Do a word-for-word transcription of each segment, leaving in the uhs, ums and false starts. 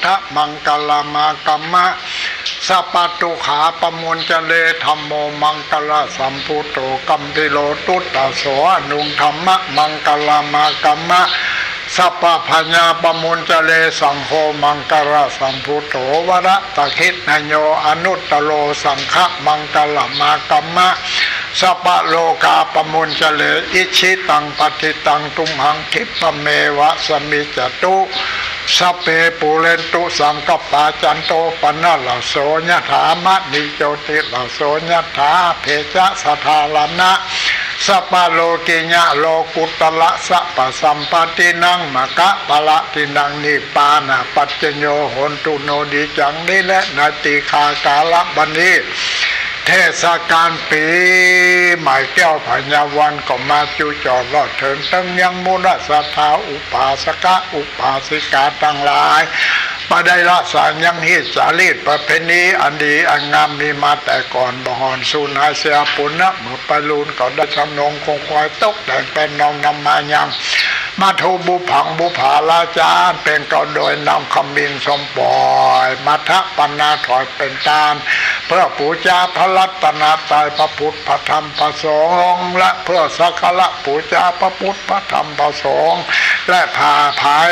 ทะ มังคลามะกัมมะ สัพพะทุกขาปะมุญจเร ธัมโม มังคลสัมพุทโธ กัมพีโร ตุตโส อนุง ธัมมะ มังคลามะกัมมะ สัพพะพยาปะมุญจเร สังโฆ มังคลสัมพุทโธ วรตะขิณโย อนุตโร สังฆะ มังคลามะกัมมะ สัพพะโรคาปะมุญจเร อิจฉิตังปัตถิตัง ตุมหัง คิปะเมวะ สะมิจจตุ สัพเพ ปูเรนตุ สังกัปปา จันโท ปะนะระโส ยะถา มะณิ โชติระโส ยะถา เปจะ สะทาระณะ สัพพะโลกิยะ โลกุตตระ สัพพะสัมปตตินัง มะคะปะละตินัง นิพพานะปัจจโย โหนตุ โน ดีจัง นี้แหละ นาทีคา กาละบัดนี้ เทศกาลปี๋ใหม่แก้วผญาวัณก็มาจุจอดรอดเถิง ตึงยังมูลศรัทธาอุปาสกะอุปาสิกาตังหลาย บ่ได้ละสางยังฮีตจารีตประเพณีอันดีอันงามมีมาแต่ก่อน บ่ห่อนสูญหายเสีย ปูนนะเมื่อไปลูนก็ได้ทำนงคงคอยตกแต่งแปลงนองนำมายัง มัทธุบุพผังบุปผาราจา เป๋นเก่าโดยนำขมินส้มป่อย มัทธะปะนาถวายเป๋นตาน เพื่อปู๋จาพระรัตนตรัย พระพุทธ พระธรรม พระสงฆ์ และเพื่อสักการะปู๋จาพระพุทธ พระธรรม พระสงฆ์ และผ่าผาย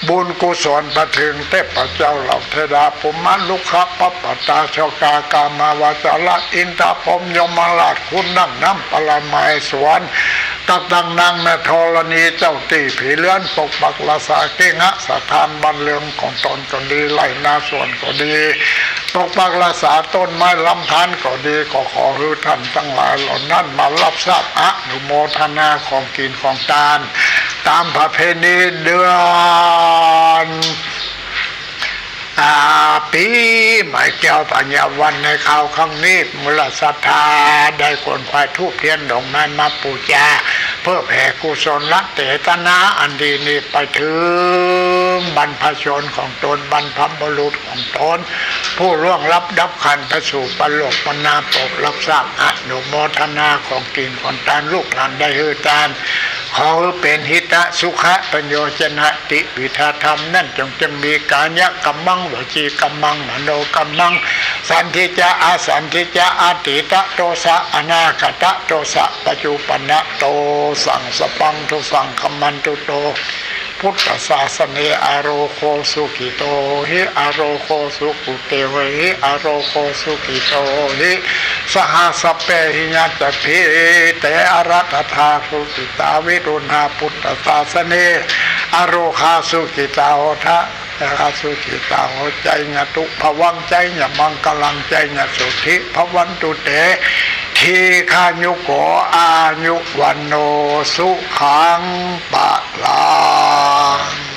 บุญกุศลไปเถิงเทพเจ้าเหล่าเทวดา พรหมะ รุกขะ พระปัตตา โชกา กามาวจระ อินทร์ พรหม ยมราช ขุนนางนำ ปรมาเสวน กับตังนางแม่ธรณี เจ้าตี้ผีเรือน ปกปักรักษาเกหสถานบ้านเรือนของตนก็ดี ไร่นาสวนก็ดี ปกปักรักษาต้นไม้ลำธารก็ดี ก็ขอหื้อท่านตังหลายเหล่านั้นมารับทราบอนุโมทนาของกิ๋นของตาน ต๋ามประเพณีเดือน อ่า ปี๋ใหม่แก้วผญาวัณในคราวครั้งนี้ มูลศรัทธาได้ขวนขวายธูปเตียนดอกไม้มาปู๋จา เพื่อแผ่กุศลเจตนาอันดีนี้ไปเถิงบรรพชนของตน บรรพบุรุษของตน ผู้ล่วงลับดับขันธ์ไปสู่ปรโลก ประนามปกรับทราบอนุโมทนาของกิ๋นของตาน ลูกหลานได้หื้อตาน ขอหื้อเป๋นหิตะสุขะประโยชนะติวิทาธรรม นั้นจงจะมีกายกัมมัง วจีกัมมัง มโนกัมมัง สันทิจะ อสันทิจะ อตีตะโตสะ อนาคตะโตสะ ปัจจุปันนะโตสัง สปังทุสัง ขมันตุโต พุทธศาสเน อโรโคสุขิโตหิ อโรโคสุขุเตหิ อโรโคสุขิโตหิ สหสพเปหิ ยะจะพีเต อรัตถาสุขิตา วิรุณหา พุทธศาสเน อโรคาสุขิตาโหทะ อโรคาสุขิตาโห ไชยะตุภวัง ไชยะมังคลัง ไชยะสุทธิภวันตุเต ทีฆายุโก อายุวัณโณ สุขัง พลัง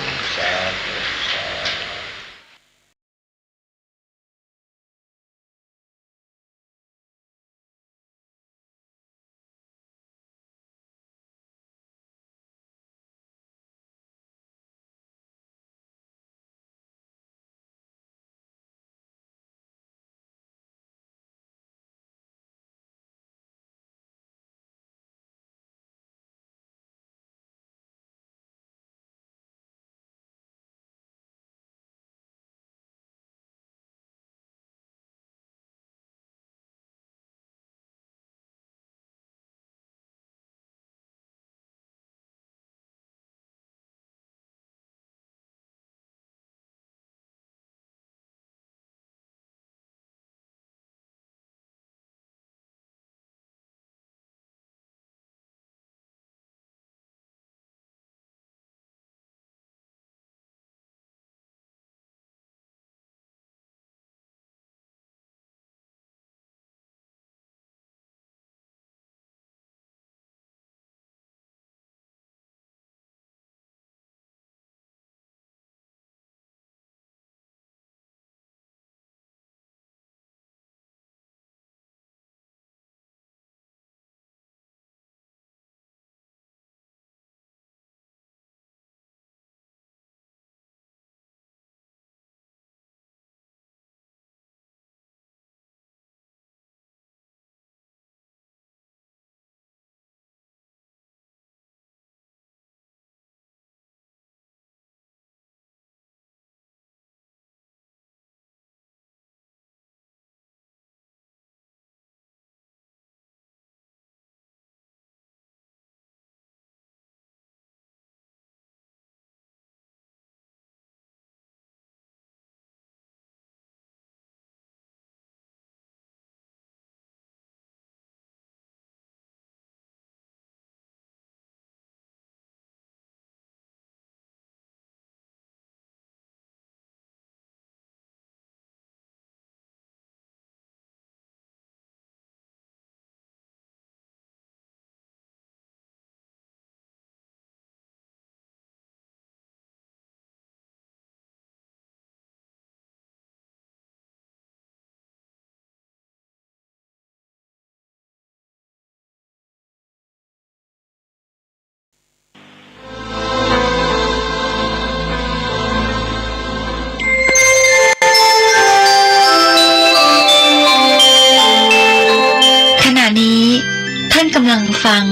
ฟัง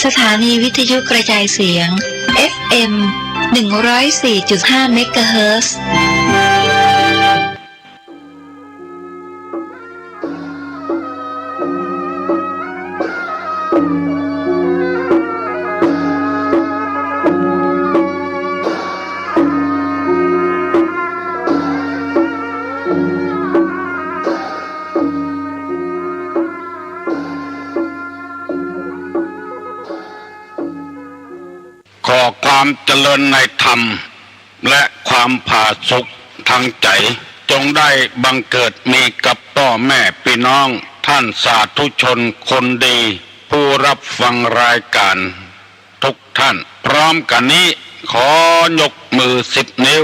สถานีวิทยุกระจายเสียง เอฟเอ็ม หนึ่งร้อยสี่จุดห้า เมกะเฮิรตซ์ ขอความเจริญในธรรม และความผาสุกทางใจ๋ จงได้บังเกิดมีกับป้อแม่ปี้น้อง ท่านสาธุชนคนดี ผู้ฮับฟังรายก๋าน ทุกท่าน พร้อมกั๋นนี้ ขอยกมือสิบนิ้ว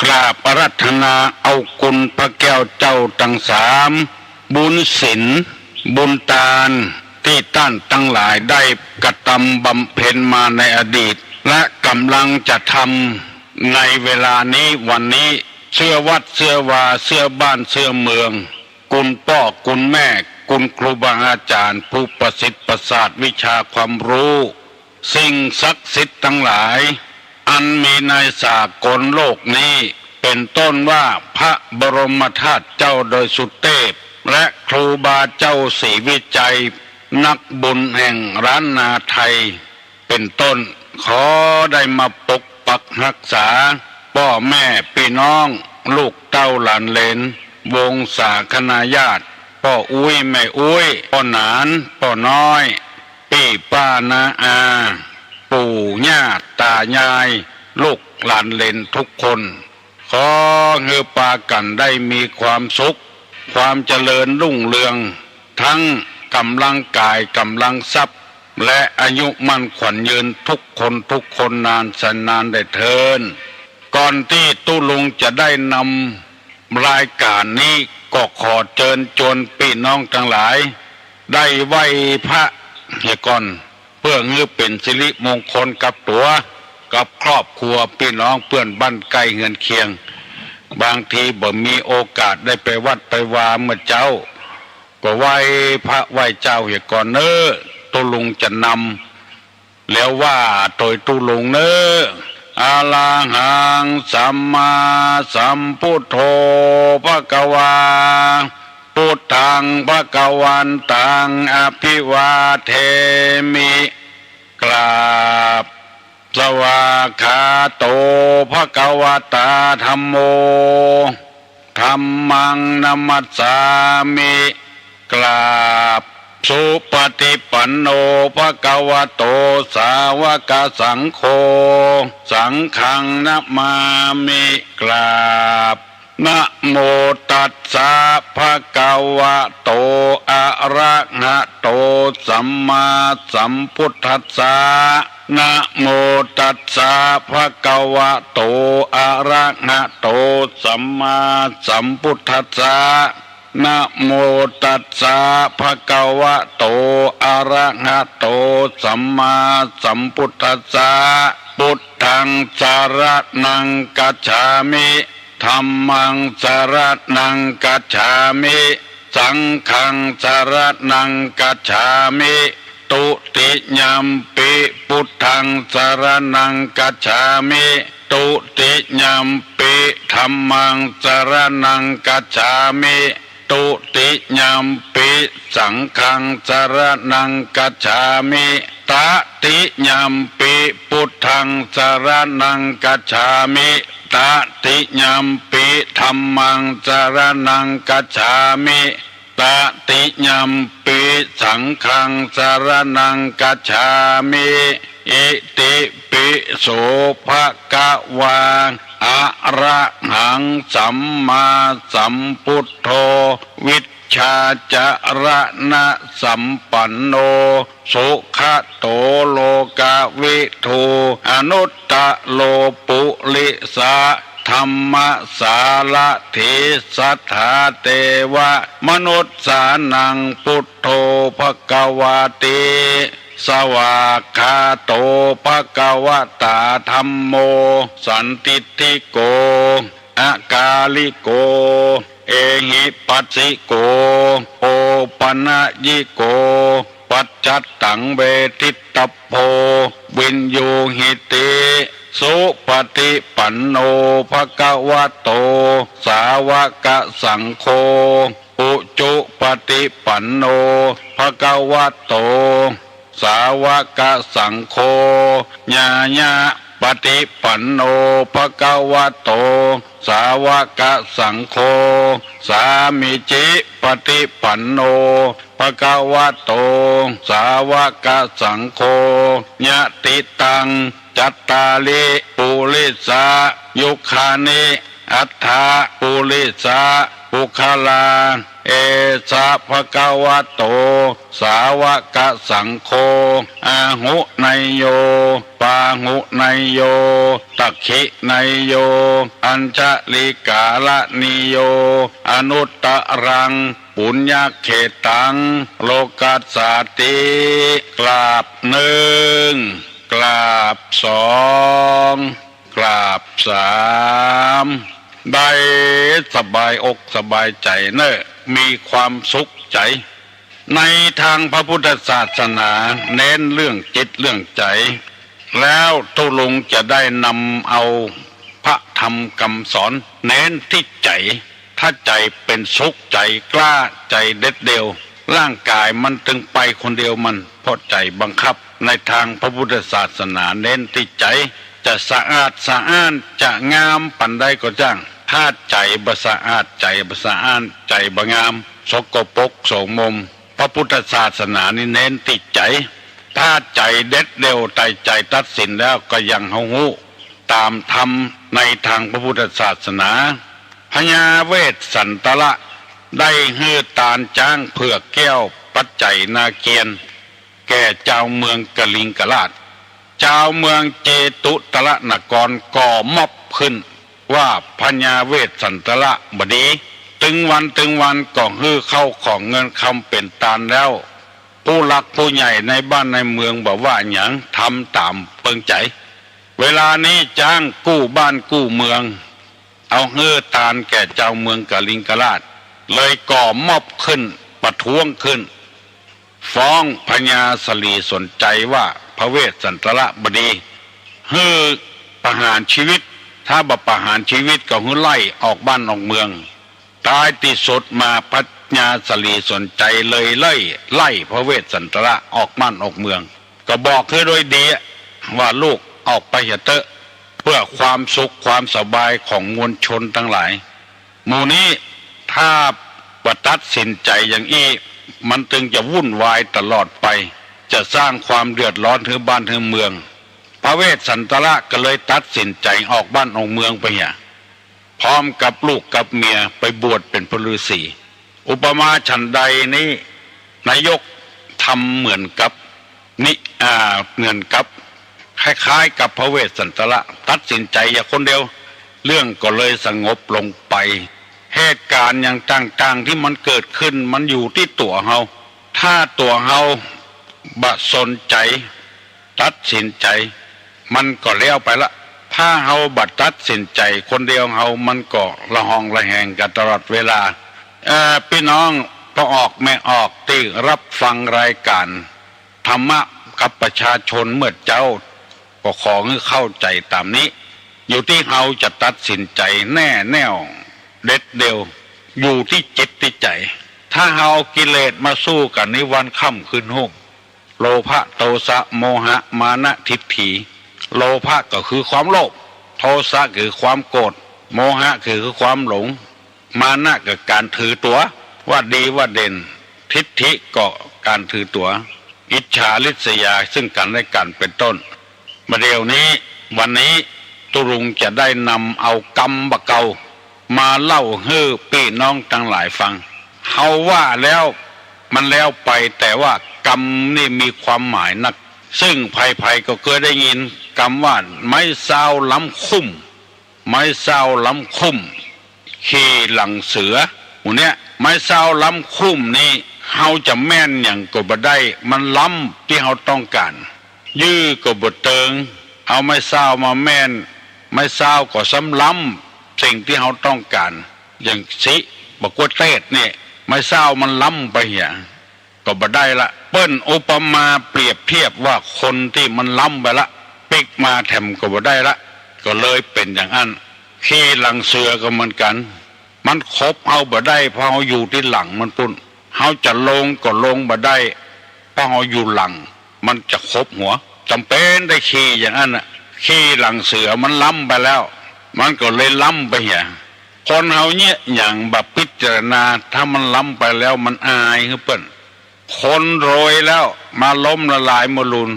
กราบอาราธนาเอาคุณพระแก้วเจ้าตังสาม บุญศีล บุญตาน ตี้ต้านตังหลายได้กระตำบำเพ็ญมาในอดีต และก่ำลังจะทำในเวลานี้วันนี้ เสื้อวัดเสื้อวา เสื้อบ้านเสื้อเมือง คุณป้อคุณแม่ คุณครูบาอาจ๋ารย์ ผู้ประสิทธิ์ประสาทวิชาความฮู้ สิ่งศักดิ์สิทธิ์ตังหลาย อันมีในสากลโลกนี้ เป๋นต้นว่าพระบรมธาตุเจ้าดอยสุเตพ และครูบาเจ้าศรีวิชัย นักบุญแห่งล้านนาไทย เป๋นต้น ขอได้มาปกปักฮักษา ป้อแม่ปี้น้อง ลูกเต้าหลานเหลน วงศาคณาญาติ ป้ออุ๊ยแม่อุ๊ย ป้อหนาน ป้อน้อย ปี้ป้าน้าอา ปู่ย่าต๋ายาย ลูกหลานเหลนทุกคน ขอหื้อปากั๋นได้มีความสุข ความเจริญรุ่งเรือง ตึงก๋ำลังก๋ายก๋ำลังทรัพย์ และอายุมั่นขวัญยืนทุกคนทุกคนนานแสนนานได้เทอญ ก่อนตี้ตุ๊ลุงจะได้นำรายก๋านนี้ ก็ขอเจิญจวนปี้น้องตังหลาย ได้ไหว้พระเหียก่อน เปื้อหื้อเป๋นสิริมงคลกับตั๋ว กับครอบครัว ปี้น้องเปื้อนบ้านใก้เฮือนเคียง บางทีบ่มีโอกาสได้ไปวัดไปวาเมื่อเจ๊า ก็ไหว้พระไหว้เจ้าเหียก่อนเน่อ ตุ๊ลุงจะนำ แล้วว่าโตยตุ๊ลุงเน่อ อะระหัง สัมมาสัมพุทโธ ภะคะวา พุทธัง ภะคะวันตัง อะภิวาเทมิ กราบ สวากขาโต ภะคะวะตา ธัมโม ธัมมัง นะมัสสามิ กราบ สุปะฏิปันโน ภะคะวะโต สาวะกะสังโฆ สังฆัง นะมามิ กราบ นะโมตัสสะ ภะคะวะโต อะระหะโต สัมมาสัมพุทธัสสะ นะโมตัสสะ ภะคะวะโต อะระหะโต สัมมาสัมพุทธัสสะ นะโมตัสสะ ภะคะวะโต อะระหะโต สัมมาสัมพุทธัสสะ พุทธัง สะระณัง กัจฉามิ ธัมมัง สะระณัง กัจฉามิ สังฆัง สะระณัง กัจฉามิ ตุติยัมปิ พุทธัง สะระณัง กัจฉามิ ตุติยัมปิ ธัมมัง สะระณัง กัจฉามิ ตุติยัมปิ สังฆัง สะระณัง กัจฉามิ ตะติยัมปิ พุทธัง สะระณัง กัจฉามิ ตะติยัมปิ ธัมมัง สะระณัง กัจฉามิ ตะติยัมปิ สังฆัง สะระณัง กัจฉามิ อิติปิโส ภะคะวา อะระหัง สัมมาสัมพุทโธ วิชชาจะระณะสัมปันโน สุขะโต โลกะวิทู อนุตตะโร ปุริสะธัมมะสารถี สัทธาเตวะมนุสสานัง พุทโธ ภะคะวาติ สวากขาโต ภะคะวะตา ธัมโม สันทิฏฐิโก อะกาลิโก เอหิปัสสิโก โอปะนะยิโก ปัจจัตตัง เวทิตตัพโพ วิญญูหิติ สุปฏิปันโน ภะคะวะโต สาวกสังโฆ อุจุปฏิปันโน ภะคะวะโต สาวกสังโฆ ญาญาปฏิปันโน ภะคะวะโต สาวกสังโฆ สามีจิปฏิปันโน ภะคะวะโต สาวกสังโฆ ยะติตัง จัตตาริ ปุริสายุคานิ อัตถะ ปุริสาปุคคลา เอสะ ภะคะวะโต สาวกสังโฆ อาหุเนยโย ปาหุเนยโย ตักขิเนยโย อัญชลิกาละนิโย อนุตตรัง ปุญญเขตตัง โลกัสสาติ กราบนึ่ง กราบสอง กราบสาม ได้สบายอกสบายใจ๋เน่อ มีความสุขใจ๋ ในตางพระพุทธศาสนาเน้นเรื่องจิตเรื่องใจ๋ แล้วตุ๊ลุงจะได้นำเอาพระธรรมกำสอนเน้นตี้ใจ๋ ถ้าใจ๋เป๋นสุข ใจ๋กล้า ใจ๋เด็ดเดี่ยว ร่างก๋ายมันตึงไปคนเดียวมัน เพราะใจ๋บังคับ ในตางพระพุทธศาสนาเน้นตี้ใจ๋ จะสะอาดสะอ้าน จะงามปานใดก็จ้าง ถ้าใจ๋บ่สะอาด ใจ๋บ่สะอ้าน ใจ๋บ่งาม สกปรกโสมม พระพุทธศาสนานี่เน้นตี้ใจ๋ ถ้าใจ๋เด็ดเดี่ยว ใจ๋ ใจ๋ตัดสินแล้วก็ยังเฮาฮู้ ต๋ามธรรมในตางพระพุทธศาสนา พญาเวสสันตระได้หื้อตานจ๊างเผือกแก้วปัจไจนาเกียน แก่จาวเมืองกลิงกราช จาวเมืองเจตุตรนครก็มอบขึ้นว่าพญาเวสสันตระบดี ตึงวันตึงวันก็หื้อเข้าของเงินคำเป๋นตานแล้ว ผู้หลักผู้ใหญ่ในบ้านในเมืองบ่ว่าหยัง ทำต๋ามเปิงใจ๋ เวลานี้จ๊างกู้บ้านกู้เมือง เอาหื้อตานแก่จาวเมืองกลิงกราช เลยก่อม็อบขึ้น ประท้วงขึ้น ฟ้องพญาสลีสนใจว่าพระเวสสันตระบดี หื้อประหารชีวิต ถ้าบ่ประหารชีวิตก็หื้อไล่ออกบ้านออกเมือง ท้ายตี้สุดมาพญาสลีสนใจเลยไล่ ไล่พระเวสสันตระออกบ้านออกเมือง ก็บอกหื้อโดยดีว่าลูกออกไปเหียเต๊อะ เพื่อความสุขความสบายของมวลชนตังหลาย หมู่นี้ถ้าบ่ตัดสินใจ๋อย่างอี้ มันตึงจะวุ่นวายตลอดไป จะสร้างความเดือดร้อนหื้อบ้านหื้อเมือง พระเวสสันตระก็เลยตัดสินใจ๋ออกบ้านออกเมืองไปเหีย พร้อมกับลูกกับเมียไปบวชเป๋นพระฤาษี อุปมาฉันใดนี้ นายกทำเหมือนกับ นิ อ่า เหมือนกับ คล้ายๆ กับพระเวสสันตระ ตัดสินใจ๋อย่างคนเดียว เรื่องก็เลยสงบลงไป เหตุก๋ารณ์อย่างต่างๆ ตี้มันเกิดขึ้น มันอยู่ตี้ตั๋วเฮา ถ้าตั๋วเฮาบ่สนใจ๋ ตัดสินใจ๋ มันก็แล้วไปละ ถ้าเฮาบ่ตัดสินใจ๋คนเดียวเฮา มันก็ระหองระแหงกั๋นตลอดเวลา เอ่อ ปี้น้องป้อออกแม่ออกตี้ฮับฟังรายก๋านธรรมะกับประชาชนเมื่อเจ๊า ก็ขอหื้อเข้าใจ๋ต๋ามนี้ อยู่ตี้เฮาจะตัดสินใจ๋แน่แน่วเด็ดเดี่ยว อยู่ตี้จิตตี้ใจ๋ ถ้าเฮาเอากิเลสมาสู้กั๋นนี่วันค่ำคืนฮุ่ง โลภะ โทสะ โมหะ มานะ ทิฏฐิ โลภะก็คือความโลภ โทสะคือความโกรธ โมหะคือความหลง มานะก็ก๋านถือตั๋ว ว่าดีว่าเด่น ทิฏฐิก็ก๋านถือตั๋ว อิจฉาริษยาซึ่งกั๋นและกั๋นเป๋นต้น บ่าเดี่ยวนี้ วันนี้ตุ๊ลุงจะได้นำเอากำบ่าเก่า มาเล่าหื้อปี้น้องตังหลายฟัง เฮาว่าแล้วมันแล้วไป แต่ว่ากำนี่มีความหมายนัก ซึ่งใผๆ ก็เกยได้ยินกำว่าไม้ซาวล้ำคุ้ม ไม้ซาวล้ำคุ้ม ขี่หลังเสือ หมู่เนี้ย ไม้ซาวล้ำคุ้มนี่ เฮาจะแม่นหยังก็บ่ได้ มันล้ำตี้เฮาต้องก๋าน ยื้อก็บ่เติง เอาไม้ซาวมาแม่น ไม้ซาวก็ซ้ำล้ำสิ่งตี้เฮาต้องก๋าน อย่างสิ บ่ากัวเตศน์นี่ ไม้ซาวมันล้ำไปเหีย ก็บ่ได้ละ เปิ้นอุปมาเปรียบเทียบว่าคนตี้มันล้ำไปละ ปิ๊กมาแถมก็บ่ได้ละ ก็เลยเป๋นอย่างอั้น ขี้หลังเสือก็เหมือนกั๋น มันขบเฮาบ่ได้ เพราะเฮาอยู่ตี้หลังมันปู๊น เฮาจะลงก็ลงบ่ได้ เพราะเฮาอยู่หลัง มันจะขบหัว จ๋ำเป๋นได้ขี้อย่างอั้นน่ะ ขี้หลังเสือมันล้ำไปแล้ว มันก็เลยล้ำไปเหีย คนเฮาเยียะหยังบ่ปิจารณา ถ้ามันล้ำไปแล้วมันอายหื้อเปิ้น คนรวยแล้วมาล้มละลายมะลูน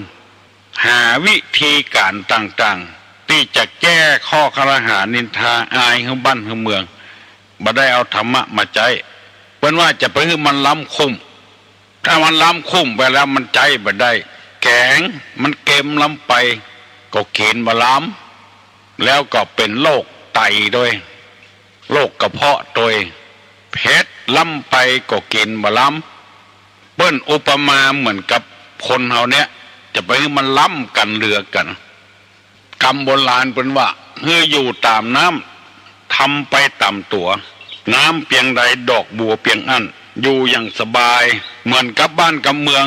หาวิธีก๋านต่างๆ ตี้จะแก้ข้อครหานินทาอายหื้อบ้านหื้อเมือง บ่ได้เอาธรรมะมาใจ๊ เปิ้นว่าจะไปหื้อมันล้ำคุ้ม ถ้ามันล้ำคุ้มไปแล้วมันใจ๊บ่ได้ แก๋ง มันเก็มล้ำไป ก็กิ๋นบ่ล้ำ แล้วก็เป๋นโรคไตโตย โรคกระเพาะโตย เผ็ดล้ำไปก็กิ๋นบ่ล้ำ เปิ้นอุปมาเหมือนกับคนเฮาเนี่ย จะไปหื้อมันล้ำกั๋นเหลือกั๋น กำโบราณเปิ้นว่า หื้ออยู่ต๋ามน้ำ ทำไปต๋ามตั๋ว น้ำเปียงใดดอกบัวเปียงอั้น อยู่อย่างสบาย เหมือนกับบ้านกับเมือง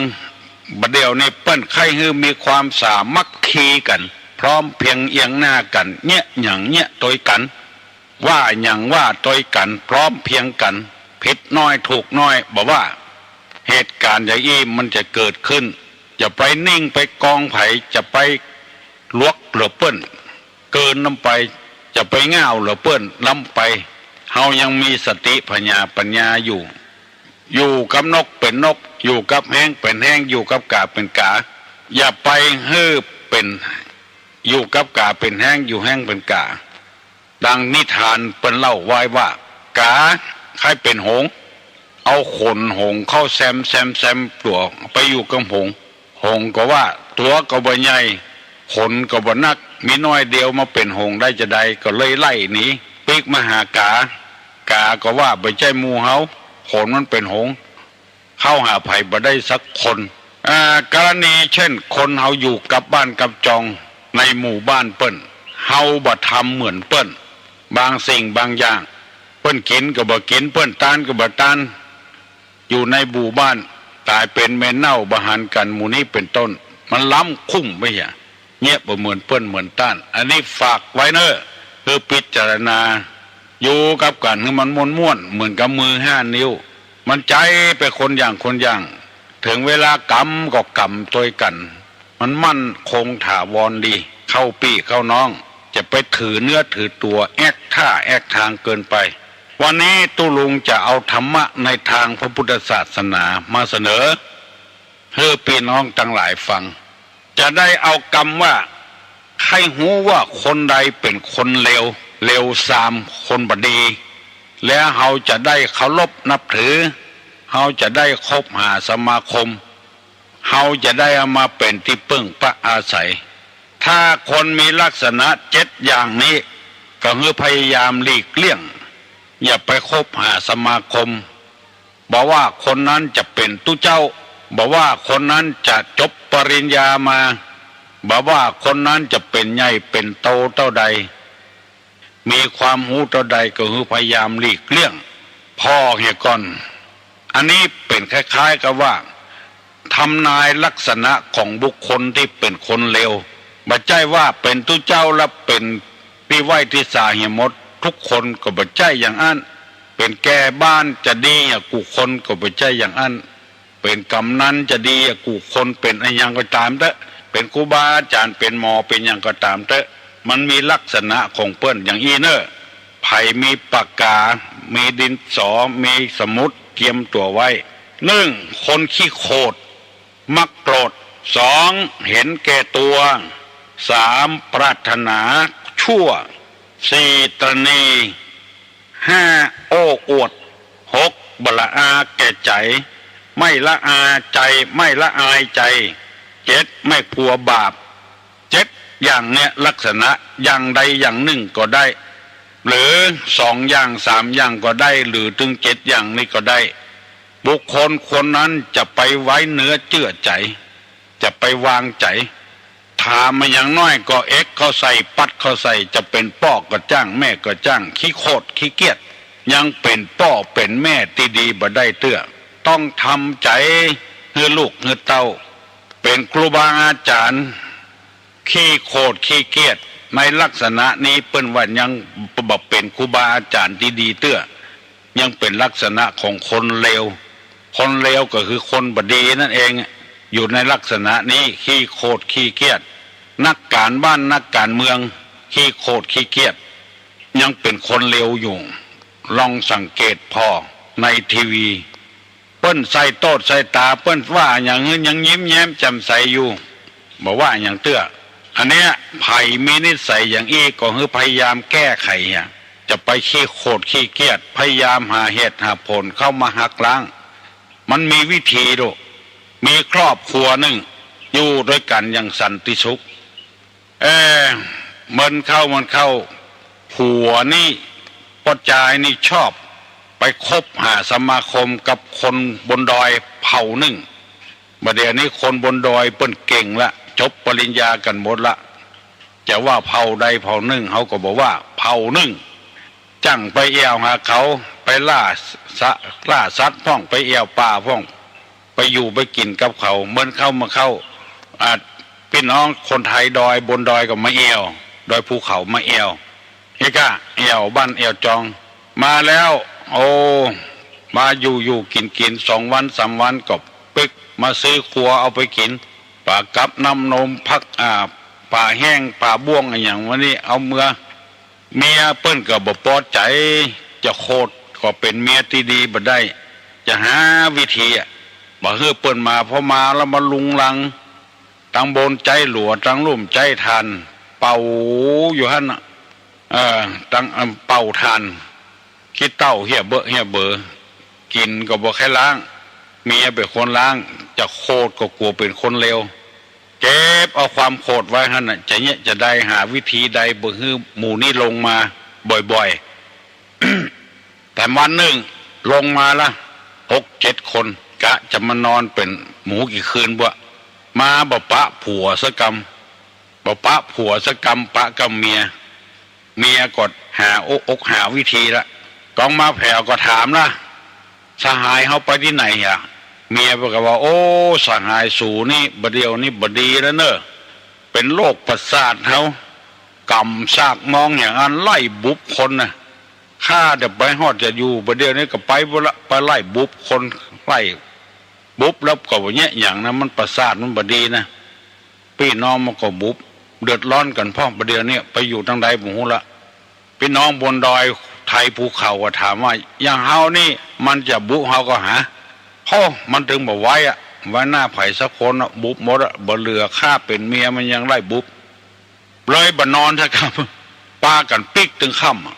บ่าเดี่ยวนี้เปิ้นใค่หื้อมีความสามัคคีกั๋น พร้อมเพียงเอียงหน้ากั๋น เยียะหยังเยียะโตยกั๋น ว่าหยังว่าโตยกั๋น พร้อมเพียงกั๋น ผิดน้อยถูกน้อย บ่ว่า เหตุก๋ารณ์อย่างอี้มันจะเกิดขึ้น จะไปนิ่งไปกองใผ จะไปหลวกเหลือเปิ้น เกินล้ำไป จะไปง่าวเหลือเปิ้นล้ำไป เฮายังมีสติผญาปัญญาอยู่ อยู่กับนกเป๋นนก อยู่กับแฮงเป๋นแฮง อยู่กับก๋าเป๋นก๋า อย่าไปหื้อเป๋น อยู่กับก๋าเป๋นแฮง อยู่แฮงเป๋นก๋า ดังนิทานเปิ้นเล่าไว้ว่า ก๋าใค่เป๋นหงส์ เอาขนหงส์เข้าแซมแซมแซมตั๋ว ไปอยู่กับหงส์ หงส์ก็ว่าตั๋วก็บ่ใหญ่ ขนก็บ่นัก มีน้อยเดียวมาเป๋นหงส์ได้จาใด ก็เลยไล่หนี ปิ๊กมาหาก๋า ก๋าก็ว่าบ่ใจ้หมู่เฮา ขนมันเป๋นหงส์ เข้าหาใผบ่ได้สักคน อ่า กรณีเช่นคนเฮาอยู่กับบ้านกับจองในหมู่บ้านเปิ้น เฮาบ่ทำเหมือนเปิ้น บางสิ่งบางอย่าง เปิ้นกิ๋นก็บ่กิ๋น เปิ้นตานก็บ่ตาน อยู่ในหมู่บ้าน ก๋ายเป๋นเมนเน่าบ่หันกั๋น หมู่นี้เป๋นต้น มันล้ำคุ้มไปเหีย เยียะบ่เหมือนเปิ้นเหมือนต้าน อันนี้ฝากไว้เน่อ คือพิจารณา อยู่กับกั๋นหื้อมันม่วนๆ เหมือนกับมือห้านิ้ว มันใจ๊ไปคนอย่างคนอย่าง เถิงเวลากำก็กำตวยกั๋น มันมั่นคงถาวรดี เข้าปี้เข้าน้อง จะไปถือเนื้อถือตั๋ว แอ๊กท่าแอ๊กตางเกินไป วันนี้ตุ๊ลุงจะเอาธรรมะในตางพระพุทธศาสนามาเสนอ หื้อปี้น้องตังหลายฟัง จะได้เอากำว่า ใค่ฮู้ว่าคนใดเป๋นคนเลว เลวซาม คนบ่ดี แล้วเฮาจะได้เคารพนับถือ เฮาจะได้คบหาสมาคม เฮาจะได้เอามาเป๋นตี้เปิ้งปะอาศัย ถ้าคนมีลักษณะเจ็ดอย่างนี้ ก็หื้อพยายามหลีกเลี่ยง อย่าไปคบหาสมาคม บ่ว่าคนนั้นจะเป๋นตุ๊เจ้า บ่ว่าคนนั้นจะจบปริญญามา บ่ว่าคนนั้นจะเป๋นใหญ่เป๋นโตเต้าใด มีความฮู้เต้าใดก็หื้อพยายามหลีกเลี่ยง ผ่อเหียก่อน อันนี้เป๋นคล้ายๆ กับว่า ทำนายลักษณะของบุคคลตี้เป๋นคนเลว บ่ใจ้ว่าเป๋นตุ๊เจ้าแล้วเป๋นตี้ไหว้ตี้สาเหียหมด ทุกคนก็บ่ใจ้อย่างอั้น เป๋นแก่บ้านจะดีเหียกู้คนก็บ่ใจ้อย่างอั้น เป๋นก๋ำนันจะดีเหียกู้คน เป๋นอะหยังก็ต๋ามเต๊อะ เป๋นครูบาอาจ๋ารย์ เป๋นหมอ เป๋นหยังก็ต๋ามเต๊อะ มันมีลักษณะของเปิ้นอย่างอี้เน่อ ใผมีปากก๋า มีดินสอ มีสมุดเกียมตั๋วไว้ นึ่ง คนขี้โขด มักโกรธ สอง เห็นแก่ตั๋ว สาม ปรารถนาชั่ว สี่ ตระหนี่ ห้า โอ้อวด หก บ่ละอาแก่ใจ๋ ไม่ละอาใจ๋ ไม่ละอายใจ๋ เจ็ด ไม่กลัวบาป เจ็ดอย่างเนี้ย ลักษณะอย่างใดอย่างนึ่งก็ได้ หรือสองอย่างสามอย่างก็ได้ หรือเถิงเจ็ดอย่างนี้ก็ได้ บุคคลคนนั้นจะไปไว้เนื้อเจื้อใจ๋ จะไปวางใจ๋ ถามมาอย่างน้อยก็เอ็กเข้าใส่ ปั๊ดเข้าใส่ จะเป๋นป้อก็จ้าง แม่ก็จ้าง ขี้โขดขี้เกียจ ยังเป๋นป้อเป๋นแม่ตี้ดีบ่ได้เตื้อ ต้องทำใจ๋ หื้อลูกหื้อเต้า เป๋นครูบาอาจ๋ารย์ขี้โขดขี้เกียจ ในลักษณะนี้เปิ้นว่ายังบ่เป๋นครูบาอาจ๋ารย์ตี้ดีเตื้อ ยังเป๋นลักษณะของคนเลว คนเลวก็คือคนบ่ดีนั่นเอง อยู่ในลักษณะนี้ ขี้โขดขี้เกียจ นักก๋านบ้านนักก๋านเมือง ขี้โขดขี้เกียจ ยังเป๋นคนเลวอยู่ ลองสังเกตผ่อในทีวี เปิ้นใส่โต้ดใส่ต๋า เปิ้นว่าหยังหื้อยังยิ้มแย้มแจ่มใสอยู่ บ่ว่าหยังเตื้อ อันเนี้ย ใผมีนิสัยอย่างอี้ก็หื้อพยายามแก้ไขอะ จะไปขี้โขดขี้เกียจ พยายามหาเหตุหาผลเข้ามาหักล้าง มันมีวิธีดู มีครอบครัวนึ่ง อยู่ตวยกั๋นอย่างสันติสุข เออ เมินเข้า เมินเข้า ผัวนี่ ป้อจายนี่ชอบไปคบหาสมาคมกับคนบนดอยเผ่านึ่ง บ่าเดี่ยวนี้คนบนดอยเปิ้นเก่งละ จบปริญญากั๋นหมดละ จะว่าเผ่าใดเผ่านึ่ง เฮาก็บ่ว่า เผ่านึ่ง จั่งไปแอ่วหาเขา ไปล่าสะ- ล่าสัตว์พ่อง ไปแอ่วป่าพ่อง ไปอยู่ไปกิ๋นกับเขา เมินเข้า เมินเข้า อ่า ปี้น้องคนไทยดอย บนดอยก็มาแอ่ว ดอยภูเขามาแอ่ว เฮกะ แอ่วบ้านแอ่วจอง มาแล้ว โอ้ มาอยู่อยู่กิ๋นกิ๋น สองวันสามวันก็ปิ๊กมาซื้อครัวเอาไปกิ๋น ป๋ากับน้ำนม ผัก อ่า ป๋าแห้ง ป๋าบ้วงอะหยังวะนี่ เอาเมือ เมียเปิ้นก็บ่ปอใจ๋ จะโขดก็เป๋นเมียตี้ดีบ่ได้ จะหาวิธีอะ บ่หื้อเปิ้นมา พอมาแล้วมาลุงลัง ตังบนใจ๊หลัว ตังลุ่มใจ๊ถ่าน เป่าอยู่หั้นน่ะ เออ ตัง เอ่อ เป่าถ่าน ขี้เต้าเฮี้ยเบอะเฮี้ยเบอ กิ๋นก็บ่ใค่ล้าง เมียเป๋นคนล้าง จะโขดก็กั๋วเป๋นคนเลว เก็บเอาความโขดไว้หั้นน่ะ จะเยียะจะใด หาวิธีใดบ่หื้อหมู่นี้ลงมาบ่อยๆ แต่วันนึ่งลงมาละ หกเจ็ดคน กะจะมานอนเป๋นหมู่กี่คืนบ่ มาบ่ปะผัวสักกำ บ่ปะผัวสักกำ ปะกำเมีย เมียก็หาอกหาวิธีละ กองมาแผ่วก็ถามละ สหายเฮาไปตี้ไหนอะ เมียเปิ้นก็ว่า โอ้ สหายสูนี่ บ่าเดี่ยวนี้บ่ดีแล้วเน่อ เป๋นโรคประสาทเฮา ก่ำซากมองอย่างอั้น ไล่บุบคนน่ะ ข้าเดี๋ยวไปฮอดจะอยู่ บ่าเดี่ยวนี้ก็ไปบ่ละ ไปไล่บุบคน ไล่บุบแล้วก็บ่าเยียะหยังนะ มันประสาทมันบ่ดีนะ ปี้น้องมันก็บุบ เดือดร้อนกั๋นพ่อง บ่าเดี่ยวนี้ไปอยู่ตังใดบ่ฮู้ละ ปี้น้องบนดอยไทยภูเขาก็ถามว่า อย่างเฮานี่มันจะบุบเฮาก็หา โฮ้ มันตึงบ่ไหวอะ ไว้หน้าใผสักคนอะ บุบหมดอะ บ่เหลือข้าเป๋นเมียมันยังไล่บุบ เลยบ่นอนสักกำ ปากั๋นปิ๊กตึงค่ำอะ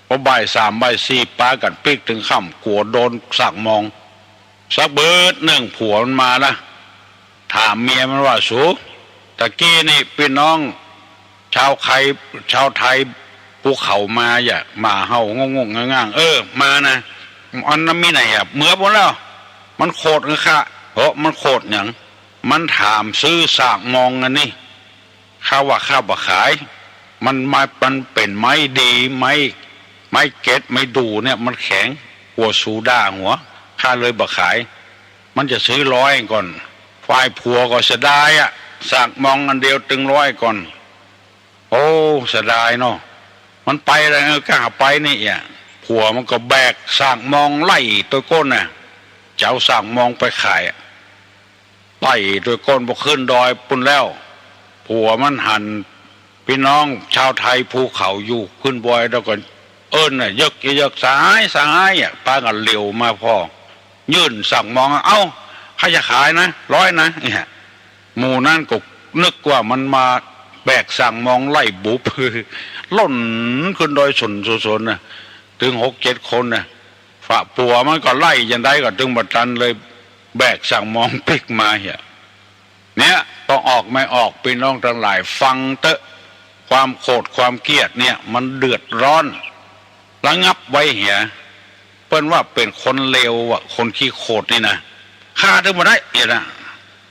พอบ่ายสามบ่ายสี่ ปากั๋นปิ๊กตึงค่ำ กั๋วโดนซากมอง สักเบิดนึ่งผัวมันมาละ ถามเมียมันว่า สู ตะกี้นี่ปี้น้องชาวไทย ชาวไทยภูเขามาอย่า มาเห่างงๆ ง่างๆ เออ มานะ อันนั้นมีไหนอะ เมือหมดแล้ว มันโขดข้า เฮ้อ มันโขดหยัง มันถามซื้อซากมองอันนี้ ข้าว่าข้าบ่ขาย มันมา มันเป๋นไม้ดี ไม้ ไม้เกรด ไม้ดู่เนี่ย มันแข็ง กั๋วสูด้าหัว ข้าเลยบ่ขาย มันจะซื้อร้อยก่อน ฝ่ายผัวก็เสียดายอะ ซากมองอันเดียวตึงร้อยก่อน โอ้ เสียดายเนาะ มันไปแล้ว เออ ก้าไปนี่อะ ผัวมันก็แบกซากมองไล่ตวยก้นน่ะ จะเอาซากมองไปขายอะ ไล่ตวยก้น พอขึ้นดอยปุ้นแล้ว ผัวมันหันปี้น้องชาวไทยภูเขาอยู่ขึ้นดอยแล้วก็เอิ้นน่ะ เยิก เยิก สหาย สหายอะ ปากั๋นเหลียวมาผ่อ ยื่นซากมอง เอ้า ใค่จะขายนะ ร้อยนะ เนี่ย หมู่นั้นก็นึกว่ามันมาแบกซากมองไล่บุบ ล่นขึ้นดอยสนสนๆ น่ะ ตึงหกเจ็ดคนน่ะ ฝ่ายผัวมันก็ไล่จังใดก็ตึงบ่ตันเลย แบกซากมองปิ๊กมาเหีย เนี่ย ต้องออกไม่ออก ปี้น้องตังหลายฟังเต๊อะ ความโขดความเกลียดเนี่ย มันเดือดร้อน ระงับไว้เหีย เปิ้นว่าเป๋นคนเลวอะ คนขี้โขดนี่นะ ข้าตึงบ่ได้เอียดนะ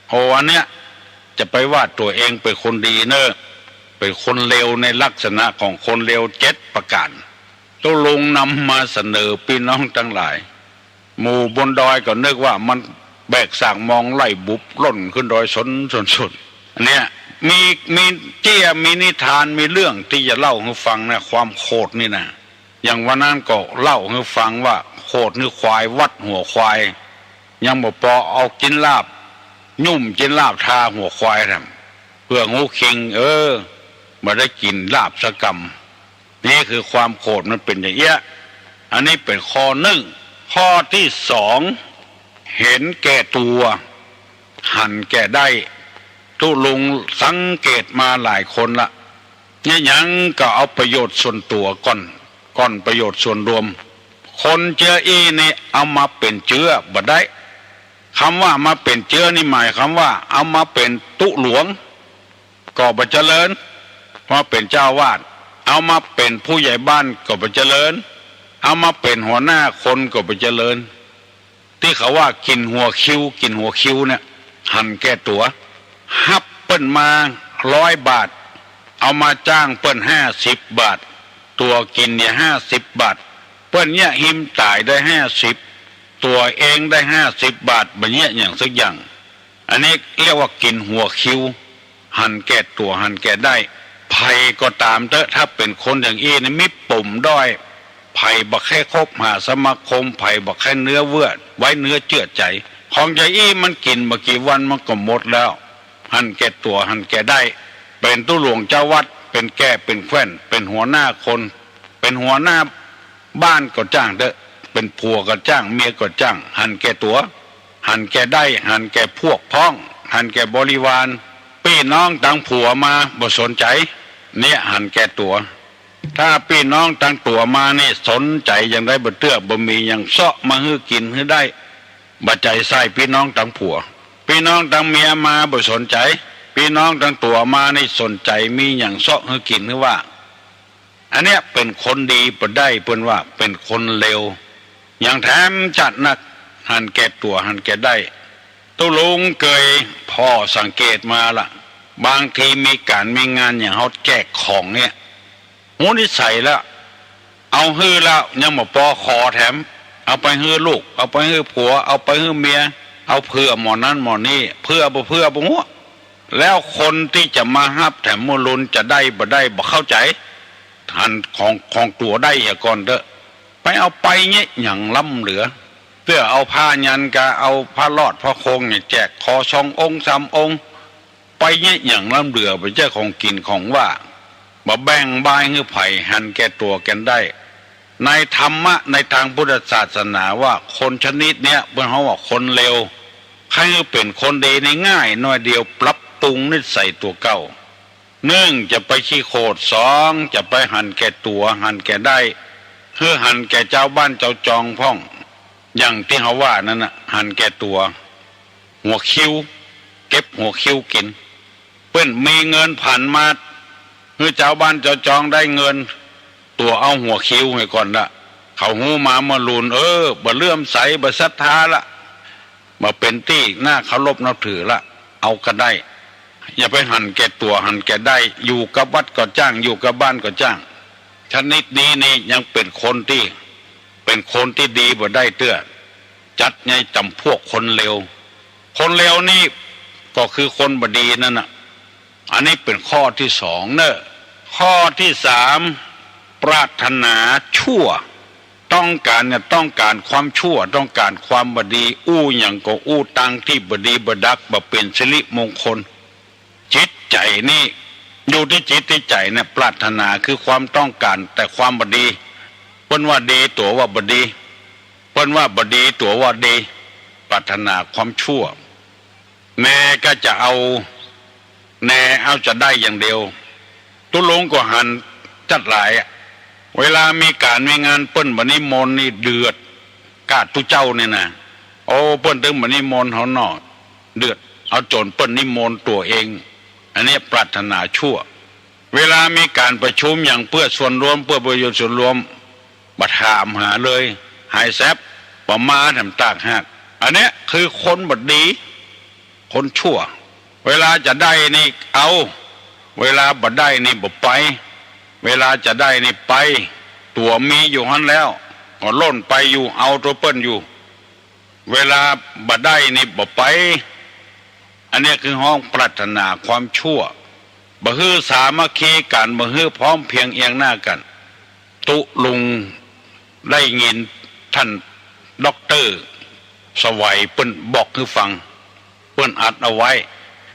โอ้ อันเนี้ย จะไปว่าตั๋วเองเป๋นคนดีเน่อ เป๋นคนเลวในลักษณะของคนเลวเจ็ดประก๋าน เจ้าลุงนำมาเสนอปี้น้องตังหลาย หมู่บนดอยก็นึกว่ามัน แบกสากมองไล่บุบล่นขึ้นดอยสนสนสน เนี่ย มี มีเจี้ย มีนิทาน มีเรื่องตี้จะเล่าหื้อฟังนะ ความโขดนี่นะ อย่างวันนั้นก็เล่าหื้อฟังว่า โขดหื้อควาย วัดหัวควาย ยังบ่ปอ เอาจิ๊นลาบ ยุ่มจิ๊นลาบทาหัวควายแถม เปื้อฮูคิง เออ บ่ได้กิ๋นลาบสักกำ นี่คือความโขดมันเป๋นอย่างเอี้ย อันนี้เป๋นข้อนึ่ง ข้อตี้สอง หันแก่ตั๋ว หันแก่ได้ ตุ๊ลุงสังเกตมาหลายคนละ เนี่ยหยังก็เอาประโยชน์ส่วนตั๋วก่อน ก่อนประโยชน์ส่วนรวม คนเจื้ออี้นี่เอามาเป๋นเจื้อบ่ได้ กำว่ามาเป๋นเจื้อนี่หมายความว่าเอามาเป๋นตุ๊หลวง ก็บ่เจริญ มาเป๋นเจ้าอาวาส เอามาเป๋นผู้ใหญ่บ้านก็บ่เจริญ เอามาเป๋นหัวหน้าคนก็บ่เจริญ ตี้เขาว่ากิ๋นหัวคิว กิ๋นหัวคิวเนี่ย หันแก่ตั๋ว ฮับเปิ้นมาร้อยบาท เอามาจ้างเปิ้นห้าสิบบาท ตั๋วกิ๋นเนี่ยห้าสิบบาท เปิ้นเยียะหิมต๋ายได้ห้าสิบ ตั๋วเองได้ห้าสิบบาท บ่เยียะหยังสักอย่าง อันนี้เรียกว่ากิ๋นหัวคิว หันแก่ตั๋ว หันแก่ได้ ใผก็ต๋ามเต๊อะ ถ้าเป๋นคนอย่างอี้นะ มีปมด้อย ใผบ่ใค่คบหาสมาคม ใผบ่ใค่เนื้อเวื่อ ไว้เนื้อเจื้อใจ๋ ของจาอี้มันกิ๋นบ่กี่วันมันก็หมดแล้ว หันแก่ตั๋ว หันแก่ได้ เป๋นตุ๊หลวงเจ้าวัด เป๋นแก่ เป๋นแคว่น เป๋นหัวหน้าคน เป๋นหัวหน้า บ้านก็จ้างเต๊อะ เป๋นผัวก็จ้าง เมียก็จ้าง หันแก่ตั๋ว หันแก่ได้ หันแก่พวกพ้อง หันแก่บริวาร ปี้น้องตังผัวมาบ่สนใจ๋ เนี่ยหันแก่ตั๋ว ถ้าปี้น้องตังตั๋วมานี่สนใจ๋อย่างใดบ่เตื้อ บ่มีหยังเซาะมาหื้อกิ๋นหื้อได้ บ่ใจ๋ใส่ปี้น้องตังผัว ปี้น้องตังเมียมาบ่สนใจ๋ ปี้น้องตังตั๋วมานี่สนใจ๋มีหยังเซาะหื้อกิ๋นหื้อว่า อันเนี้ยเป๋นคนดีบ่ได้ เปิ้นว่าเป๋นคนเลว ยังแถมจัดนัก หันแก่ตั๋ว หันแก่ได้ ตุ๊ลุงเกยผ่อสังเกตมาละ บางทีมีก๋านมีงานอย่างเฮาแจกของเนี่ย ฮู้นิสัยแล้ว เอาหื้อแล้วยังบ่ปอ ขอแถม เอาไปหื้อลูก เอาไปหื้อผัว เอาไปหื้อเมีย เอาเผื่อหม่อนั้นหม่อนี้ เผื่อบ่เผื่อบ่ฮู้ แล้วคนตี้จะมาฮับแถมเมื่อลุนจะได้บ่ได้บ่เข้าใจ๋ หันของ ของตั๋วได้เหียก่อนเต๊อะ ไปเอาไปเยียะหยังล้ำเหลือ เตื้อเอาผ้ายันกา เอาผ้ารอดผ้าโคงเนี่ยแจกขอสององค์สามองค์ ไปเยียะหยังล้ำเหลือ บ่ใจ้ของกิ๋นของว่า บ่แบ่งบ่ายหื้อใผ หันแก่ตั๋วแก่ได้ ในธรรมะ ในตางพุทธศาสนาว่าคนชนิดเนี้ยเปิ้นฮ้องว่าคนเลว ใค่หื้อเป๋นคนดีนี่ง่ายหน้อยเดียว ปรับปรุงนิสัยตั๋วเก่า นึ่งจะไปขี้โขด สองจะไปหันแก่ตั๋ว หันแก่ได้ หื้อหันแก่จาวบ้านจาวจองพ่อง อย่างตี้เฮาว่านั้นน่ะ หันแก่ตั๋ว หัวคิว เก็บหัวคิวกิ๋น เปิ้นมีเงินผันมา หื้อจาวบ้านจาวจองได้เงิน ตั๋วเอาหัวคิวเหียก่อนละ เขาฮู้มาเมื่อลุน เออ บ่เลื่อมใส บ่ศรัทธาละ บ่เป๋นตี้น่าเคารพนับถือละ เอาก็ได้ อย่าไปหันแก่ตั๋ว หันแก่ได้ อยู่กับวัดก็จ้าง อยู่กับบ้านก็จ้าง ชนิดนี้นี่ยังเป๋นคนตี้ เป๋นคนตี้ดีบ่ได้เตื้อ จัดในจ๋ำพวกคนเลว คนเลวนี่ก็คือคนบ่ดีนั่นน่ะ อันนี้เป๋นข้อตี้สองเน่อ ข้อตี้สาม ปรารถนาชั่ว ต้องก๋านเนี่ย ต้องก๋านความชั่ว ต้องก๋านความบ่ดี อู้หยังก็อู้ตางตี้บ่ดีบ่ดัก บ่เป๋นสิริมงคล จิตใจ๋นี่ อยู่ตี้จิตตี้ใจ๋เนี่ย ปรารถนาคือความต้องก๋านแต่ความบ่ดี เปิ้นว่าดีตั๋วว่าบ่ดี เปิ้นว่าบ่ดีตั๋วว่าดี ปรารถนาความชั่ว แน่ก็จะเอา แน่เอาจะได้อย่างเดียว ตุ๊ลุงก็หันจัดหลายอะ เวลามีก๋านมีงานเปิ้นบ่นิมนต์นี่เดือด ก้าตุ๊เจ้านี่นะ โอ้ เปิ้นตึงบ่นิมนต์เฮาหนอ เดือด เอาจ๋นเปิ้นนิมนต์ตั๋วเอง อันเนี้ยปรารถนาชั่ว เวลามีก๋านประชุมอย่างเปื้อส่วนรวม เปื้อประโยชน์ส่วนรวม บ่ถามหาเลย หายแซบ บ่มาแถมต่างหาก อันเนี้ยคือคนบ่ดี คนชั่ว เวลาจะได้นี่เอา เวลาบ่ได้นี่บ่ไป เวลาจะได้นี่ไป ตั๋วมีอยู่หั้นแล้ว ก็ล่นไปอยู่ เอาตั๋วเปิ้นอยู่ เวลาบ่ได้นี่บ่ไป อันเนี้ยคือฮ้องปรารถนาความชั่ว บ่หื้อสามัคคีกั๋น บ่หื้อพร้อมเพรียงเอียงหน้ากั๋น ตุ๊ลุงได้ยินต้านด็อกเตอร์สวัยเปิ้นบอกหื้อฟัง เปิ้นอัดเอาไว้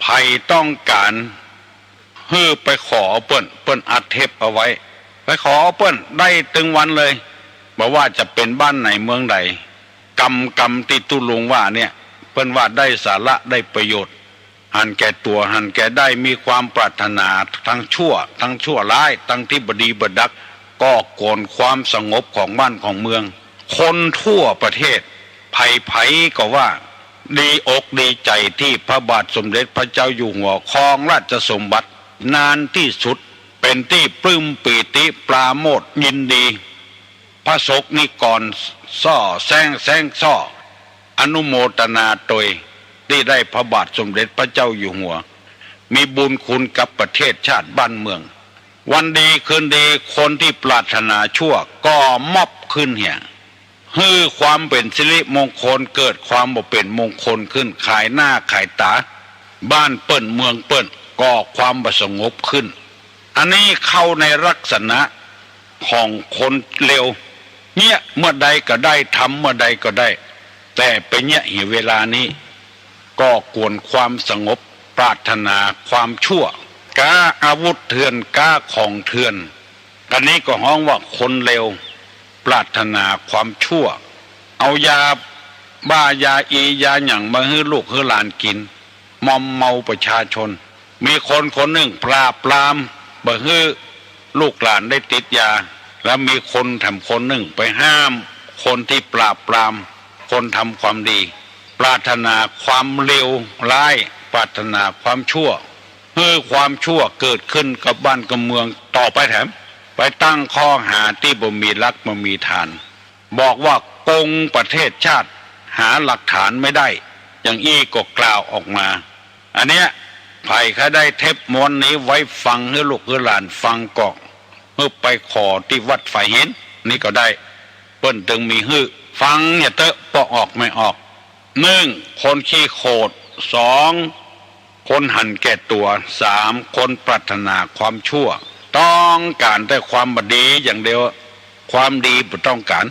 ใผต้องก๋านหื้อไปขอเอาเปิ้น เปิ้นอัดเทปเอาไว้ ไปขอเอาเปิ้นได้ตึงวันเลย บ่ว่าจะเป๋นบ้านไหนเมืองใด กำ กำตี้ตุ๊ลุงว่าเนี่ย เปิ้นว่าได้สาระได้ประโยชน์ หันแก่ตั๋ว หันแก่ได้ มีความปรารถนาทั้งชั่ว ทั้งชั่วร้าย ทั้งตี้บ่ดีบ่ดัก ก่อกวนความสงบของบ้านของเมือง คนทั่วประเทศ ใผๆ ก็ว่า ดีอกดีใจ๋ตี้พระบาทสมเด็จพระเจ้าอยู่หัวครองราชสมบัตินานตี้สุด เป๋นตี้ปลื้มปีติปราโมทย์ยินดี พระสงฆ์นิกรส่อแซ้ง แซ้งส่อ อนุโมทนาตวยตี้ได้พระบาทสมเด็จพระเจ้าอยู่หัว มีบุญคุณกับประเทศชาติบ้านเมือง วันดีคืนดี คนตี้ปรารถนาชั่วก็มอบขึ้นเหีย หื้อความเป๋นสิริมงคล เกิดความบ่เป๋นมงคลขึ้น ขายหน้าขายต๋า บ้านเปิ้นเมืองเปิ้น ก่อความบ่สงบขึ้น อันนี้เข้าในลักษณะของคนเลว เยียะเมื่อใดก็ได้ ทำเมื่อใดก็ได้ แต่ไปเยียะเหียเวลานี้ ก่อกวนความสงบ ปรารถนาความชั่ว ก๊าอาวุธเถื่อน ก๊าของเถื่อน อันนี้ก็ฮ้องว่าคนเลว ปรารถนาความชั่ว เอายาบ้ายาอียาหยังมาหื้อลูกหื้อหลานกิ๋น มอมเมาประชาชน มีคนคนนึ่งปราบปรามบ่หื้อลูกหลานได้ติดยา แล้วมีคนแถมคนนึ่งไปห้ามคนตี้ปราบปรามคนทำความดี ปรารถนาความเลวร้าย ปรารถนาความชั่ว หื้อความชั่วเกิดขึ้นกับบ้านกับเมืองต่อไปแถม ไปตั้งข้อหาตี้บ่มีหลักบ่มีฐาน บอกว่าโกงประเทศชาติ หาหลักฐานไม่ได้ อย่างอี้ก็กล่าวออกมา อันเนี้ย ใผใค่ได้เทปม้วนนี้ไว้ฟังหื้อลูกหื้อหลานฟังก่อ หื้อไปขอตี้วัดฝายหิน นี่ก็ได้ เปิ้นตึงมีหื้อ ฟังอย่าเต๊อะ ปอออกไม่ออก นึ่ง คนขี้โขด สอง คนหันแก่ตั๋ว สาม คนปรารถนาความชั่ว ต้องก๋านแต่ความบ่ดีอย่างเดียว ความดีบ่ต้องก๋าน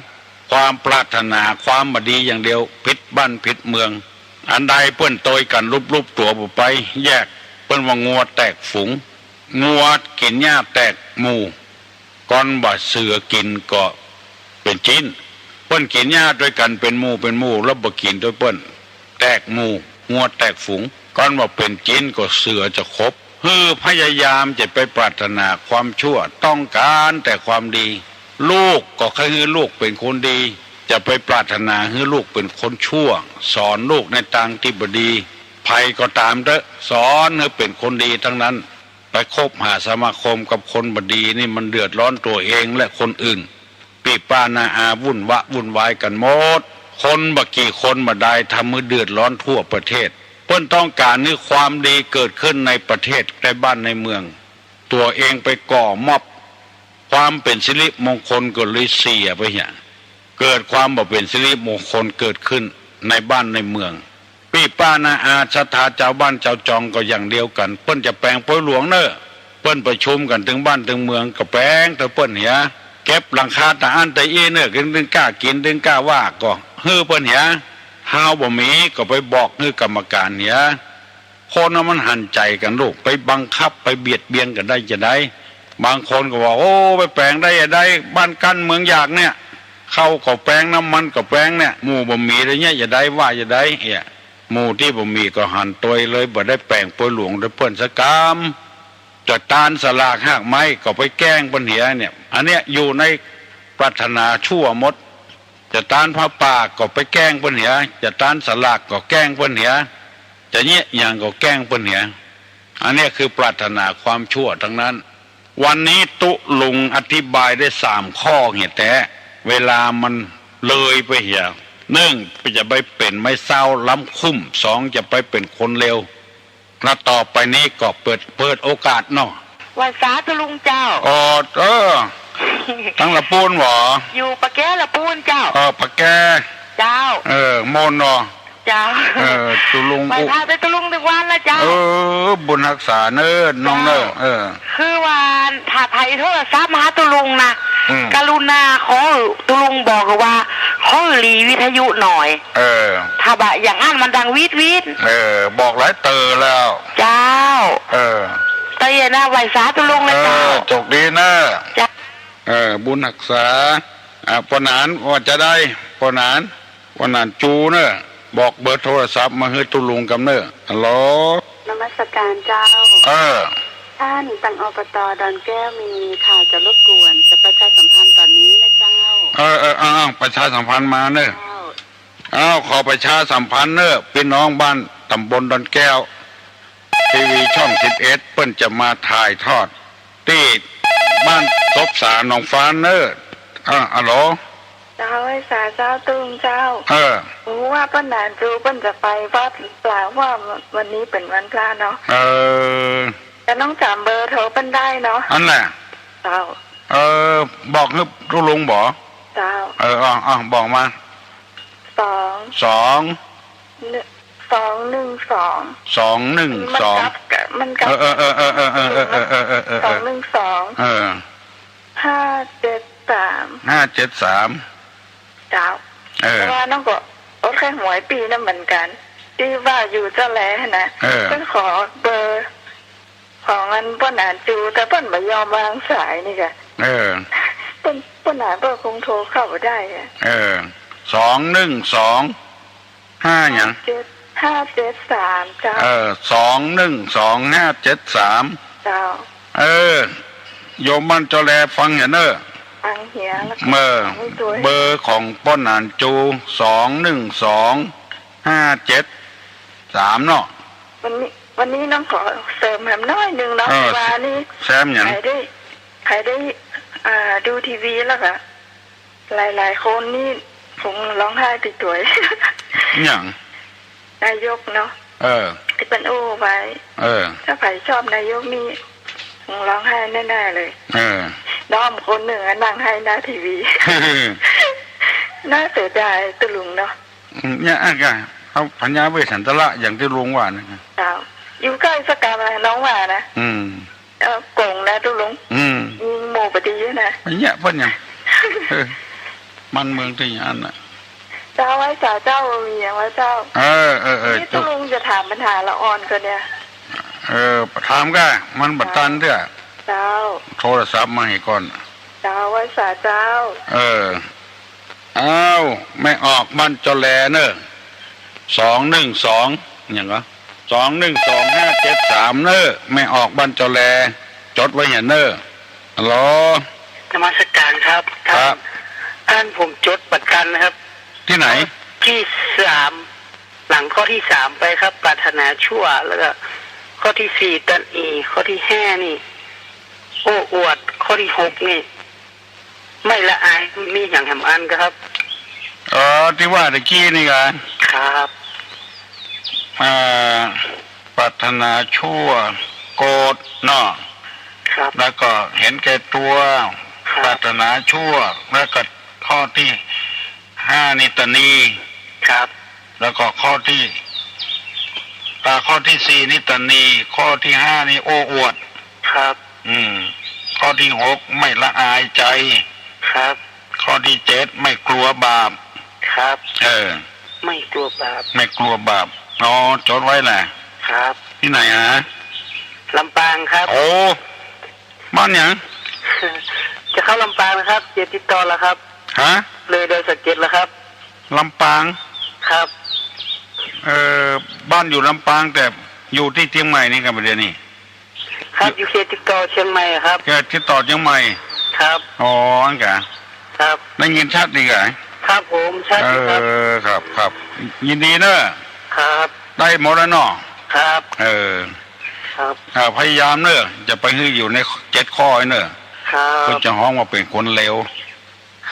ความปรารถนาความบ่ดีอย่างเดียว ผิดบ้านผิดเมือง อันใดเปิ้นตวยกั๋นลุบๆ ตั๋วบ่ไปแยก เปิ้นว่างัวแตกฝูง งัวกิ๋นหญ้าแตกหมู่ ก้อนบ่าเสือกิ๋นก็เป๋นจิ๊น เปิ้นกิ๋นหญ้าตวยกั๋นเป๋นหมู่เป๋นหมู่ แล้วบ่กิ๋นตวยเปิ้น แตกหมู่ งัวแตกฝูง ก้อนบ่าเป๋นจิ๊นก็เสือจะขบ หื้อพยายามจะไปปรารถนาความชั่ว ต้องก๋านแต่ความดี ลูกก็ใค่หื้อลูกเป๋นคนดี จะไปปรารถนาหื้อลูกเป๋นคนชั่ว สอนลูกในตางตี้บ่ดี ใผก็ต๋ามเต๊อะ สอนหื้อเป๋นคนดีทั้งนั้น ไปคบหาสมาคมกับคนบ่ดีนี่มันเดือดร้อนตั๋วเองและคนอื่น ปี้ป้าน้าอาวุ่นวะวุ่นวายกั๋นหมด คนบ่กี่คนบ่ดาย ทำหื้อเดือดร้อนทั่วประเทศ เปิ้นต้องก๋านหื้อความดีเกิดขึ้นในประเทศ ในบ้านในเมือง ตั๋วเองไปก่อมอบความเป๋นสิริมงคลก็เลยเสียไปเหีย เกิดความบ่เป๋นสิริมงคลเกิดขึ้นในบ้านในเมือง ปี้ป้าน้าอาศรัทธาจาวบ้านจาวจองก็อย่างเดียวกั๋น เปิ้นจะแป๋งปอยหลวงเน่อ เปิ้นประชุมกั๋นตึงบ้านตึงเมืองก็แป๋งเต๊อะเปิ้นเหีย เก็บหลังคาตะอั้นตะอี้เน่อ กิ๋นตึงก้ากิ๋นตึงก้าว่าก็หื้อเปิ้นเหีย ฮาวบ่มีก็ไปบอกหื้อกรรมก๋านเหีย คนน่ะมันหันใจ๋กั๋นลูก ไปบังคับไปเบียดเบียนกั๋นได้จาใด บางคนก็ว่า โอ้ ไปแป๋งได้จาใด บ้านกั้นเมืองอยากเนี่ย ข้าวก็แป๋ง น้ำมันก็แป๋งเนี่ย หมู่บ่มีได้เนี่ยจาใด ว่าจาใด เอี้ย หมู่ตี้บ่มีก็หันตวยเลย บ่ได้แป๋งปอยหลวงตวยเปิ้นสักกำ จะตานสลากฮากไม้ก็ไปแก้งเปิ้นเหียเนี่ย อันเนี้ยอยู่ในปรารถนาชั่วหมด จะตานผ้าป่าก็ไปแก้งเปิ้นเหีย จะตานสลากก็แก้งเปิ้นเหีย จะเยียะหยังก็แก้งเปิ้นเหีย อันเนี้ยคือปรารถนาความชั่วทั้งนั้น วันนี้ตุ๊ลุงอธิบายได้สามข้อเหียแต๊ เวลามันเลยไปเหีย นึ่ง จะไปเป๋นไม้เซ้าล้ำคุ้ม สอง จะไปเป๋นคนเลว และต่อไปนี้ก็เปิด เปิดโอกาสเนาะ ไหว้สาธุลุงเจ้า ก็ เออ ตังละปูนหวอ อยู่ปะแกละปูนเจ้า เออ ปะแก เจ้า เออ มนต์เนาะ เจ้า เออ ตุ๊ลุง ไหว้ อุ พระแต่ตุ๊ลุงตึงวันละเจ้า เออ บุญฮักษาเน่อ น้องเน่อ เจ้า เออ คือว่าถ้าใผโทรศัพท์มาหาตุ๊ลุงนะ อืม กรุณาขอตุ๊ลุงบอกว่า ขอหลีวิทยุหน่อย เออ ถ้าบ่อย่างนั้นมันดังวีดวีด เออ บอกหลายเตื้อแล้ว เจ้า เออ เตื้อนะ ไหว้สาตุ๊ลุงนะเจ้า เออ โจคดีนะ เจ้า เออ บุญฮักษา อ่า ป้อหนานว่าจาใด ป้อหนาน ป้อหนานจูเน่อ บอกเบอร์โทรศัพท์มาหื้อตุ๊ลุงกำเน่อ ฮัลโหล นมัสการเจ้า เออ ต้าน ตัง อบต. ดอนแก้ว มีข่าวจะรบกวน จะประชาสัมพันธ์ต๋อนนี้นะเจ้า เออ เออ เอา เอา ประชาสัมพันธ์มาเน่อ เจ้า เอา ขอประชาสัมพันธ์เน่อ ปี้น้องบ้านต๋ำบลดอนแก้ว ทีวีช่องสิบเอ็ด เปิ้นจะมาถ่ายทอด ตี้บ้านตบสาหนองฟานเน่อ อ่า ฮัลโหล เจ้า ไหว้สาเจ้าตุ๊ลุงเจ้า เออ โอ้ ว่าป้อหนานจูเปิ้นจะไปวัดหรือเปล่า ว่าวันนี้เป๋นวันพระเนาะ เออ แต่น้องจ๋ำเบอร์โทรเปิ้นได้เนาะ อั้นแหละ เจ้า เออ บอกหื้อตุ๊ลุงบ่ เจ้า เออ เอา เอา บอกมา สอง สอง หนึ่ง สองหนึ่งสอง สองหนึ่งสอง มันกลับกับ มันกลับ เออ เออ สองหนึ่งสอง เออ ห้าเจ็ดสาม ห้าเจ็ดสาม เจ้า เออ แต่ว่าน้องก็อดใค่หวยปี้นั้นเหมือนกั๋น ตี้ว่าอยู่เจ้าแลนะ เออ เปิ้นขอเบอร์ของอันป้อหนานจู แต่เปิ้นบ่ยอมวางสายนี่ก่ะ เออ เปิ้น ป้อหนานเปิ้นคงโทรเข้าบ่ได้อะ เออ สองหนึ่งสอง ห้าหยัง เจ็ด ห้าเจ็ดสาม เจ้า เออ สองหนึ่งสอง ห้าเจ็ดสาม เจ้า เออ โยมบ้านจอแลฟังเหียเน่อ ฟังเหีย แล้วก็ เบอร์ ฟังด้วย เบอร์ของป้อหนานจู สองหนึ่งสอง ห้าเจ็ดสาม เนาะ วันนี้ วันนี้น้องขอเสริมแหมน้อยนึ่งเนาะ เออ ว่านี่ แซมหยัง ใผได้ ใผได้ อ่า ดูทีวีแล้วก็ หลายๆ คนนี่คงฮ้องไห้ไปตวย หยัง นายกเนาะ เออ ตี้เปิ้นอู้ไว้ เออ ถ้าใผชอบนายกนี่คงฮ้องไห้แน่ๆ เลย เออ น้องคนนึ่งอะนั่งไห้หน้าทีวี น่าเสียดายตุ๊ลุงเนาะ อืม เนี่ย อ่ะ ก็เอาพญาเวสสันตระอย่างตี้ลุงว่านะ เจ้า อยู่ใก้สักกำอะ น้องว่านะ อืม เออ โก๋งนะตุ๊ลุง อืม ยิงหมู่บ่ดีนะ ไปเยียะเปิ้นหยัง เออ มันเมืองตี้อย่างนั้นน่ะ เจ้า ไหว้สาเจ้า มีหยังว่าเจ้า เออ เออ เออ นี่ตุ๊ลุงจะถามปัญหาละอ่อนก่อนเนี่ย เออ ถามก้า มันบ่ตันเตื้อ เจ้า โทรศัพท์มาหื้อก่อน เจ้า ไหว้สาเจ้า เออ อ้าว แม่ออกบ้านจอแลเน่อ สองหนึ่งสอง หยังก็ สองหนึ่งสอง ห้าเจ็ดสาม เน่อ แม่ออกบ้านจอแล จดไว้เหียเน่อ ฮัลโหล นมัสการครับ ครับ ต้าน ต้าน ผมจดบ่ตันนะครับ ตี้ไหน ตี้สาม หลังข้อตี้สามไปครับ ปรารถนาชั่ว แล้วก็ข้อตี้สี่ตระหนี่ ข้อตี้ห้านี่ โอ้อวด ข้อตี้หกนี่ ไม่ละอาย มีหยังแหมอันครับ เออ ตี้ว่าตะกี้นี่ก่ะ ครับ อ่า ปรารถนาชั่ว โกรธเนาะ ครับ แล้วก็เห็นแก่ตัว ครับ ปรารถนาชั่ว แล้วก็ข้อตี้ห้านี่ตระหนี่ ครับ แล้วก็ข้อตี้ อ่า ข้อตี้สี่นี่ตระหนี่ ข้อตี้ห้านี่โอ้อวด ครับ อืม ข้อตี้หกไม่ละอายใจ ครับ ข้อตี้เจ็ดไม่กลัวบาป ครับ เออ ไม่กลัวบาป ไม่กลัวบาป อ๋อ จดไว้แหละ ครับ ตี้ไหนฮะ ลำปางครับ โอ้ บ้านหยัง จะเข้าลำปางนะครับ จะติดต่อแล้วครับ ฮะ เลยดอยสะเก็ดแล้วครับ ลำปาง ครับ เอ่อ บ้านอยู่ลำปาง แต่อยู่ตี้เจียงใหม่นี่ครับ เดี๋ยวนี้ ครับ อยู่เขตติดต่อเชียงใหม่ครับ เขตติดต่อเชียงใหม่ ครับ อ๋อ อั้นกะ ครับ ได้ยินชัดดีกะ ครับผม ชัดดีครับ เออ ครับ ครับ ยินดีเน่อ ครับ ได้หมดแล้วเนาะ ครับ เออ ครับ อ่า พยายามเน่อ จะไปหื้ออยู่ในเจ็ดข้อเน่อ ครับ เปิ้นจะฮ้องว่าเป๋นคนเลว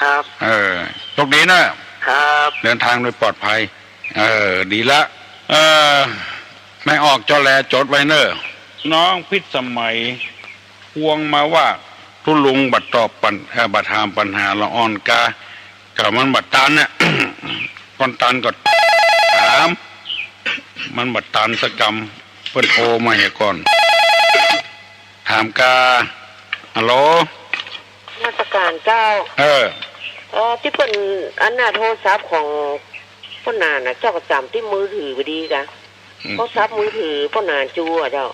ครับ เออ โชคดีเน่อ ครับ เดินทางโดยปลอดภัย เออ ดีละ เออ แม่ออกจอแลจดไว้เน่อ น้องพิษสมัย พวงมาว่า ตุ๊ลุงบ่ตอบปัญ เอ่อ บ่ถามปัญหาละอ่อนกา ก็มันบ่ตันน่ะ ก่อนตันก็ถาม มันบ่ตันสักกำ เปิ้นโทรมาเหียก่อน ถามกา ฮัลโหล นมัสก๋านเจ้า เออ เออ ตี้เปิ้นอันน่ะ โทรศัพท์ของป้อหนานน่ะ เจ้าก็จ๋ำตี้มือถือบ่ดีกา อืม โทรศัพท์มือถือป้อหนานจู๋อะเจ้า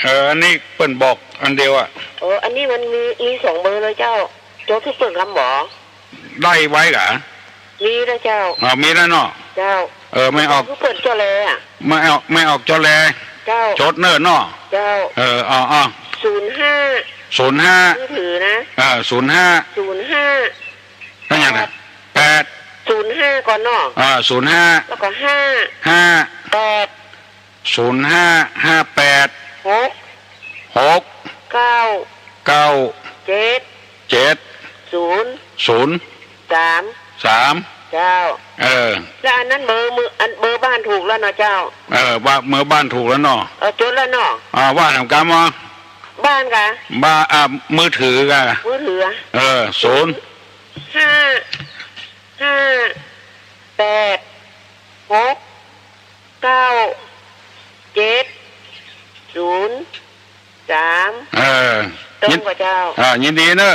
เออ อันนี้เปิ้นบอกอันเดียวอะ เออ อันนี้มันมี มีสองเบอร์เลยเจ้า จดหื้อเปิ้นกำบ่ ได้ไว้กา มีแล้วเจ้า อ๋อ มีแล้วเนาะ เจ้า เออ ไม่ออก หื้อเปิ้นจ้อแลอะ ไม่ออก ไม่ออกจ้อแล เจ้า จดเน่อเนาะ เจ้า เออ อ๋อ อ๋อ ศูนย์ห้า ศูนย์ห้า มือถือนะ เออ ศูนย์ห้า ศูนย์ห้า แล้วยังไง แปด แปด ศูนย์ห้าก่อนเนาะ อ่า ศูนย์ห้า แล้วก็ ห้า ห้า แปด ศูนย์ห้า ห้าแปด หก หก เก้า เก้า เจ็ด เจ็ด ศูนย์ ศูนย์ สาม สาม เจ้า เออ แล้วอันนั้นเบอร์มือ อันเบอร์บ้านถูกแล้วเนาะเจ้า เออ ว่าเบอร์บ้านถูกแล้วเนาะ เออ จดแล้วเนาะ อ่า ว่าถามกำว่า บ้านกา บ้า อ่า มือถือกา มือถืออะ เออ ศูนย์ ห้า ห้า แปด หก เก้า เจ็ด ศูนย์ สาม เออ ตรงก่อเจ้า อ่า ยินดีเน่อ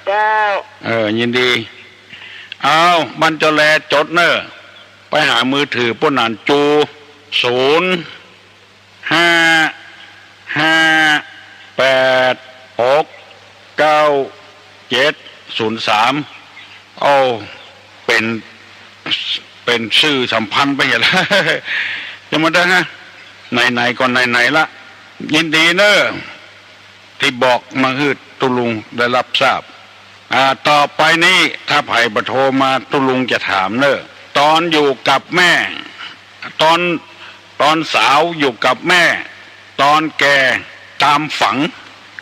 เจ้า เออ ยินดี เอา บั้นจ้อแลจดเน่อ ไปหามือถือป้อหนานจู๋ ศูนย์ ห้า ห้า แปด หก เก้า เจ็ด ศูนย์ สาม โอ้ เป๋น เป๋นสื่อสัมพันธ์ไปเหียละ จะมาได้ฮะ ไหนๆ ก็ไหนๆ ละ ยินดีเน่อ ตี้บอกมาหื้อตุ๊ลุงได้ฮับทราบ อ่า ต่อไปนี้ถ้าใผบ่โทรมาตุ๊ลุงจะถามเน่อ ต๋อนอยู่กับแม่ ต๋อน ต๋อนสาวอยู่กับแม่ ต๋อนแก่ต๋ามฝัง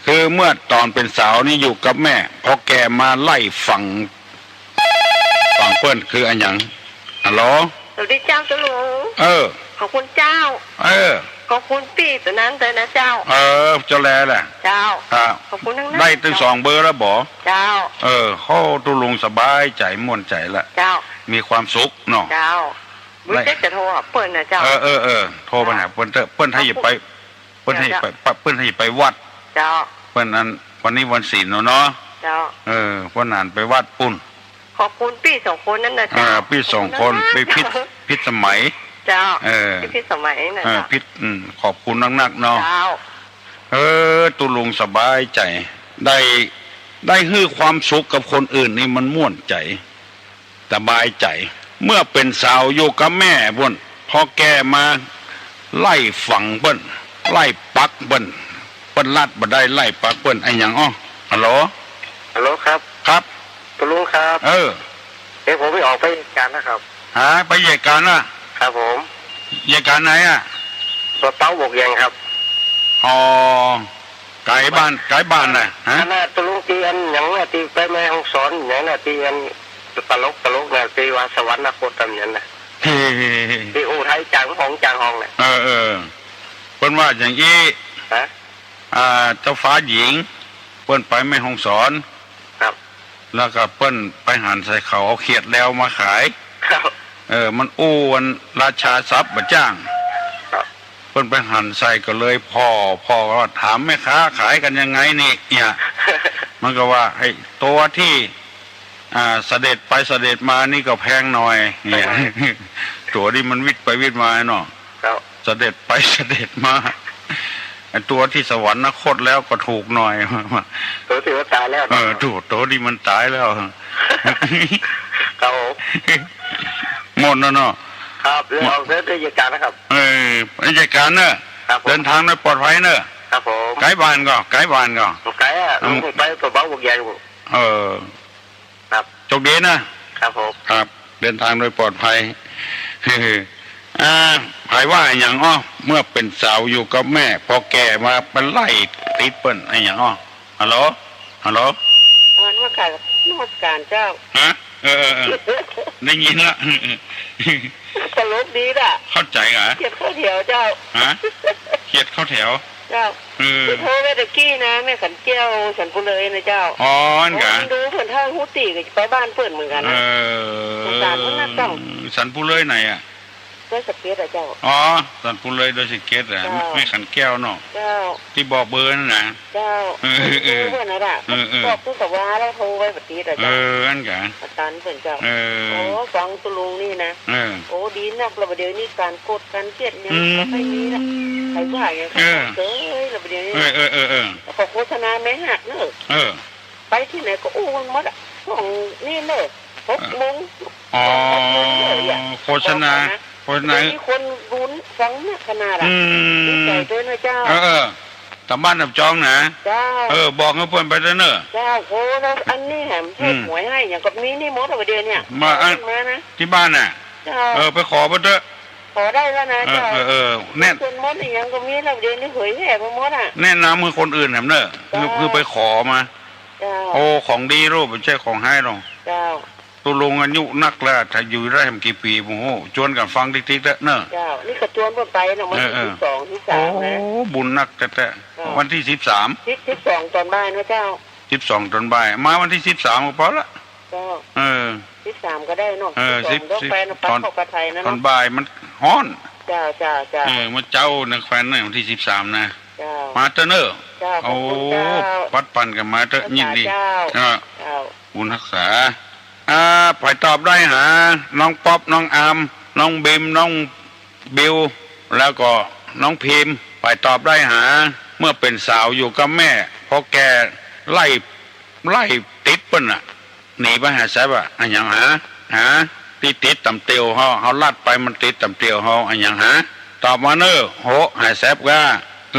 คือเมื่อต๋อนเป๋นสาวนี่อยู่กับแม่ พอแก่มาไล่ฝัง ฝังเปิ้นคืออะหยัง ฮัลโหล สวัสดีเจ้าตุ๊ลุง เออ ขอบคุณเจ้า เออ ขอบคุณปี้ตั๋วนั้นด้วยนะเจ้า เออ จ้อแลแหละ เจ้า อ่า ขอบคุณนักๆ ได้ตึงสองเบอร์แล้วบ่ เจ้า เออ โอ้ ตุ๊ลุงสบายใจ๋ ม่วนใจ๋ละ เจ้า มีความสุขเนาะ เจ้า ได้ บ่าจะโทรหาเปิ้นนะเจ้า เออ เออ เออ โทรไปหาเปิ้นเต๊อะ เปิ้นถ้าจะไป ขอบคุณ เปิ้นถ้าจะไป เจ้า เปิ้นถ้าจะไปวัด เจ้า เปิ้นอัน วันนี้วันศีลเนาะ เจ้า เออ ป้อหนานไปวัดปู๊น ขอบคุณปี้สองคนนั้นนะเจ้า อ่า ปี้สองคน ขอบคุณนักๆ ปี้พิษ เจ้า พิษสมัย เจ้า เออ ปี้พิษสมัยนะ เออ เจ้า พิษ อืม ขอบคุณนักๆ เนาะ เจ้า เออ ตุ๊ลุงสบายใจ๋ ได้ ได้หื้อความสุขกับคนอื่นนี่มันม่วนใจ๋ สบายใจ๋ เมื่อเป๋นสาวอยู่กับแม่ปู๊น พอแก่มาไล่ฝังเปิ้น ไล่ปักเปิ้น เปิ้นลัดบ่ได้ไล่ปักเปิ้น อะหยังอ้อ ฮัลโหล ฮัลโหลครับ ครับ ตุ๊ลุงครับ เออ เดี๋ยวผมไปออกไปเยียะก๋านนะครับ ฮะ ไปเยียะก๋านน่ะ ครับผม เยียะก๋านไหนอะ ปะเป๊าบวกแยงครับ อ๋อ ไก๋บ้าน ไก๋บ้านน่ะ ฮะ อันน่ะตุ๊ลุงตี้อันหยังน่ะ ตี้ไปแม่ฮ่องสอนหยังน่ะ ตี้อันตลกตลกน่ะ ตี้ว่าสวรรคตอันนั้นน่ะ ตี้อู้ไทยจ๋างฮองจ๋างฮองน่ะ เออ เออ เปิ้นว่าอย่างอี้ ฮะ อ่า เจ้าฟ้าหญิง เปิ้นไปแม่ฮ่องสอน ครับ แล้วก็เปิ้นไปหันใส่เขาเอาเขียดแลวมาขาย ครับ เออ มันอู้อันราชาศัพท์บ่จ้าง ครับ เปิ้นไปหันใส่ก็เลยผ่อ ผ่อก็ถามแม่ค้าขายกั๋นยังไงนี่ เนี่ย มันก็ว่า ไอ้ตั๋วที่ อ่า เสด็จไปเสด็จมานี่ก็แพงหน่อย เนี่ย แพงหน่อย ตั๋วที่มันวิดไปวิดมาเนาะ ครับ เสด็จไปเสด็จมา ไอ้ตั๋วที่สวรรคตแล้วก็ถูกหน่อย ตั๋วที่ว่าต๋ายแล้ว เออ ตั๋ว ตั๋วที่มันต๋ายแล้ว ครับผม หมดแล้วเนาะ ครับ เรื่องออกเดินทางนะครับ เออ ไปเยียะก๋านเนอะ ครับผม เดินทางโดยปลอดภัยเนอะ ครับผม ไก๋บ้านก่อ ไก๋บ้านก่อ ไก๋อะ อืม ลุงไปปะเป๊าบวกแยง เออ ครับ โชคดีนะ ครับผม ครับ เดินทางโดยปลอดภัย อ่า ใผว่าอะหยังอ้อ เมื่อเป๋นสาวอยู่กับแม่ พอแก่มาไปไล่ติดเปิ้นอะหยังอ้อ ฮัลโหล ฮัลโหล เออ นมัสก๋าน นมัสก๋านเจ้า ฮะ เออ เออ เออ ได้ยินละ ตลกดีน่ะ เข้าใจ๋กา เขียดเข้าแถวเจ้า ฮะ เขียดเข้าแถว เจ้า เออ คือโทรไปตะกี้นะ แม่ขันแก้วสันปุเลยนะเจ้า อ๋อ อั้นกา โอ้ ดูเปิ้นถ้าฮู้ตี้ก็ไปบ้านเปิ้นเหมือนกั๋นนะ เออ สงสารเปิ้นนักเจ้า สันปุเลยไหนอะ ดอยสะเก็ดอะเจ้า อ๋อ สันปุเลยดอยสะเก็ดอะ เจ้า แม่ขันแก้วเนาะ เจ้า ตี้บอกเบอร์นั่นนะ เจ้า เออ เออ เปิ้นน่ะล่ะ เออ เออ บอกเปิ้นก็ว่าแล้วโทรไปบ่ติดอะ เอ เจ้า อ อั้นกา อาจารย์เปิ้นเจ้า เออ โอ้ ฟังตุ๊ลุงนี่นะ เออ โอ้ ดีนักละ บ่าเดี่ยวนี้ก๋านโกรธก๋านเกลียดหยัง อืม บ่ค่อยมีละ ใผว่าหยัง เออ เกยละ บ่าเดี่ยวนี้ เออ เออ เออ เออ แล้วก็โฆษณาแม่ฮักเนอะ เออ ไปตี้ไหนก็อู้กันหมดอะ ช่วงนี้เนอะ หกโมง อ๋อ หกโมงเนอะ โฆษณา บอกก่อนนะ โฆษณา มีคนดูฟังนักขนาดอะ อืม ดีใจ๋ตวยนะเจ้า เออ เออ ต๋ามบ้านต๋ามจองนะ เจ้า เออ บอกหื้อเปิ้นไปเต๊อะเน่อ เจ้า โอ้ แล้วอันนี้แหม อืม ถูกหวยหื้อหยังก็มีนี่หมดอะ บ่าเดี่ยวนี้ มา ขอ อัน มานะ ตี้บ้านน่ะ เจ้า เออ ไปขอไปเต๊อะ ขอได้แล้วนะ เออ เจ้า เออ เออ แน่น ส่วนมนต์อีหยังก็มีแล้ว บ่าเดี่ยวนี้เผยแผ่ไปหมดอะ แนะนำหื้อคนอื่นแหมเน่อ เจ้า คือ คือไปขอมา เจ้า โอ้ ของดีลูก บ่ใจ้ของฮ้ายหรอก เจ้า ตุ๊ลุงอายุนักแล้ว ถ้าอยู่ได้แหมกี่ปีบ่ฮู้ จวนกั๋นฟังติ๊กๆ เต๊อะเน่อ เจ้า นี่ก็จวนเปิ้นไปเนาะ วันตี้ เออ เออ สิบสอง สิบสาม นะ โอ้ บุญนักแต๊ๆ เจ้า วันตี้สิบสาม สิบ สิบสองต๋อนบ่ายนะเจ้า สิบสองต๋อนบ่าย มาวันตี้สิบสามก็ปอละ เจ้า เออ สิบสามก็ได้เนาะ เออ สิบสอง สิบ ต้องไปนะ สิบ ปั๊บ ต๋อน เข้ากะไทยนะเนาะ ต๋อนบ่ายมันฮ้อน เจ้า เจ้า เจ้า เออ มื้อเจ๊านะแควนน่ะ วันตี้สิบสามนะ เจ้า มาเต๊อะเน่อ เจ้า ขอบคุณเจ้า โอ้ ปัดปั๋นกั๋นมาเต๊อะ เจ้า ยินดี เจ้า เออ เจ้า บุญฮักษา อ่า ใผตอบได้หา น้องป๊อป น้องอาร์ม น้องบีม น้องบิว แล้วก็น้องพิมพ์ ใผตอบได้หา เมื่อเป๋นสาวอยู่กับแม่ พอแก่ไล่ ไล่ติดเปิ้นน่ะ หนีไปหาแซบอะ อะหยังหา หา ตี้ติดต๋ามเตียวเฮา เฮาลัดไปมันติดต๋ามเตียวเฮา อะหยังหา ตอบมาเน่อ โห หาแซบก้า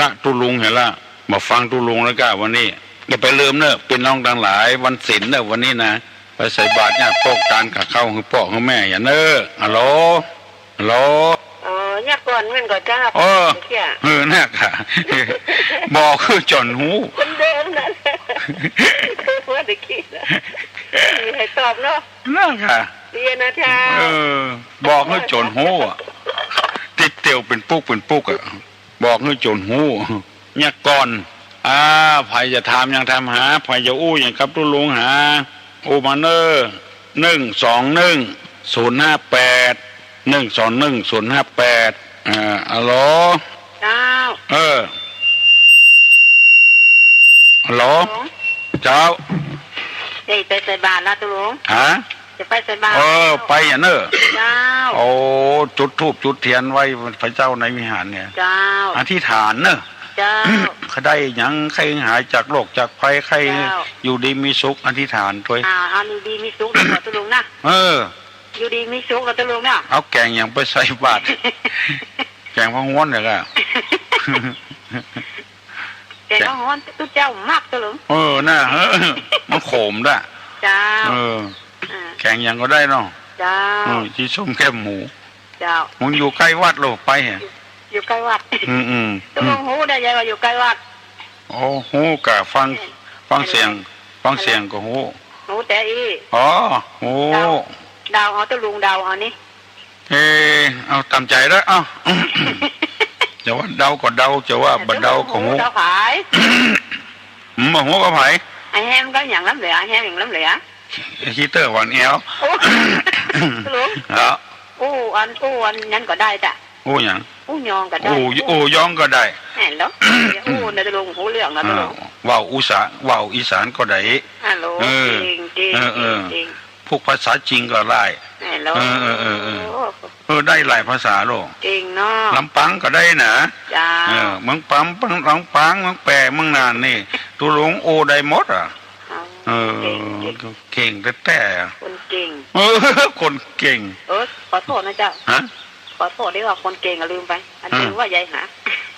ละตุ๊ลุงหั้นละ บ่ฟังตุ๊ลุงแล้วก้าวันนี้ อย่าไปลืมเน่อ ปี้น้องตังหลาย วันศีลเน่อวันนี้นะ ไปใส่บาตรญาติโยม ตานกับข้าวหื้อป้อหื้อแม่อย่าเน่อ ฮัลโหล ฮัลโหล อ๋อ เนี่ยก่อนเหมือนก่อนเจ้า เออ เมื่อกี้อะ เออ เนี่ยค่ะ บอกหื้อจ๋นฮู้ คนเดิมนั่นแหละ เมื่อกี้นะ มีใผตอบเนาะ เนี่ยค่ะ เรียนนะเจ้า เออ บอกหื้อจ๋นฮู้อะ ติดเตียวเป๋นปุ๊กเป๋นปุ๊กอะ บอกหื้อจ๋นฮู้ เนี่ยก่อน อ่า ใผจะถามหยังถามหา ใผจะอู้หยังกับตุ๊ลุงหา อู้มาเน่อ หนึ่งสองหนึ่ง ศูนย์ห้าแปด หนึ่งสองหนึ่ง ศูนย์ห้าแปด อ่า ฮัลโหล เจ้า เออ ฮัลโหล ฮัลโหล เจ้า เดี๋ยวไปใส่บาตรละตุ๊ลุง ฮะ จะไปใส่บาตร เออ ไปอย่าเน่อ เจ้า โอ้ จุดธูปจุดเตียนไหว้พระเจ้าในวิหารเนี่ย เจ้า อธิษฐานเน่อ เจ้า ใค่ได้หยัง ใค่หายจากโรคจากภัย ใค่ เจ้า อยู่ดีมีสุข อธิษฐานตวย อ่า เอาอยู่ดีมีสุขเน่อตุ๊ลุงนะ เออ อยู่ดีมีสุขเน่อตุ๊ลุงนะ เอาแก๋งหยังไปใส่บาตร แก๋งผักฮวนเนี่ยก้า แก๋งผักฮวนตุ๊เจ้ามักตุ๊ลุง เออ น่ะ เออ มันขมด้ะ เจ้า เออ อ่า แก๋งหยังก็ได้เนาะ เจ้า เออ ตี้ส้มแก้มหมู เจ้า มึงอยู่ใก้วัดโลกไปเหรอ อยู่ อยู่ใก้วัด อืม อืม ตุ๊ลุงฮู้ได้ไงว่าอยู่ใก้วัด โอ้ ฮู้ก้า ฟัง เออ ฟังเสียง ฟังเสียงก็ฮู้ ฮู้แต่อี้ อ๋อ ฮู้ เดา เดาเอาตุ๊ลุงเดาเอานี่ เออ เอาต๋ามใจ๋ละ เอา จะว่าเดาก็เดา จะว่าบ่เดาก็ฮู้ เดาผาย อืม บ่ฮู้กับใผ ไอ้แฮมก็หยังล้ำเหลือ ไอ้แฮมหยังล้ำเหลือ ไอ้ขี้เต๊อะหวานแอว โอ้ ตุ๊ลุง เออ อู้อัน อู้อันนั้นก็ได้จ้ะ อู้หยัง อู้ยองก็ได้ อู้ อู้ยองก็ได้ แม่นแล้ว อู้เน่อตุ๊ลุง ฮู้เรื่องเน่อตุ๊ลุง อ่า เว้าอุสา เว้าอีสานก็ได้ ฮัลโหล เออ เก่ง เก่ง เออ เออ เก่ง เก่ง พวกภาษาจีนก็ได้ แม่นแล้ว เออ เออ เออ เออ โอ้ เออ ได้หลายภาษาโลก เก่งเนาะ ลำปางก็ได้นะ เจ้า เออ เมืองปาง ลำปาง เมืองแป้ เมืองน่านนี่ ตุ๊ลุงอู้ได้หมดอะ เอา เออ เก่ง เก่ง เก่งแต๊ๆ อะ คนเก่ง เออ คนเก่ง เออ ขอโทษนะเจ้า ฮะ ขอโทษตี้ว่าคนเก่งอะ ลืมไป อันนี้ เออ ว่ายายหา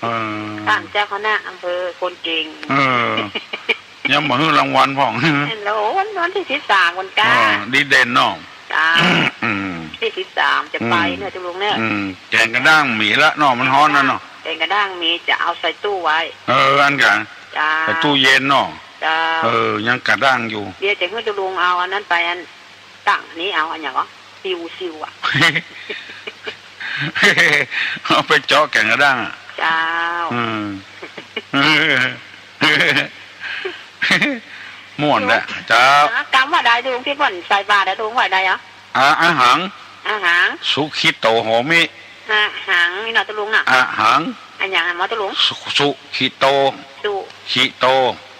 เออ ท่านเจ้าคณะอำเภอคนเก่ง เออ ยังบ่หื้อรางวัลพ่อง แม่นแล้ว โอ้ วัน วันตี้สิบสามวันก้า เออ ดีเด่นเนาะ จ้า อืม ตี้สิบสามจะไป อืม เน่อตุ๊ลุงเน่อ อืม แก๋งกระด้างมีละเนาะ มันฮ้อนแล้วเนาะ แก๋งกระด้างมี จะเอาใส่ตู้ไว้ เออ อั้นกา จ้า ใส่ตู้เย็นเนาะ จ้า เออ ยังกระด้างอยู่ เดี๋ยวจะหื้อตุ๊ลุงเอาอันนั้นไป อันตั้งอันนี้เอา อันหยังวะ ซิว ซิวอะ เอาไปเจาะแก๋งกระด้างอะ เจ้า อืม ม่วนแหละ เจ้า อ่ะ กำว่าใด ตุลุง ตี้เปิ้นใส่บาตรอะ ตุลุง ว่าใดอะ อา อาหัง อาหัง สุขิโต โหมิ อาหัง นี่เนาะ ตุลุงเนาะ อาหัง อะหยังอะหมอ ตุลุง สุ สุขิโต สุ ขิโต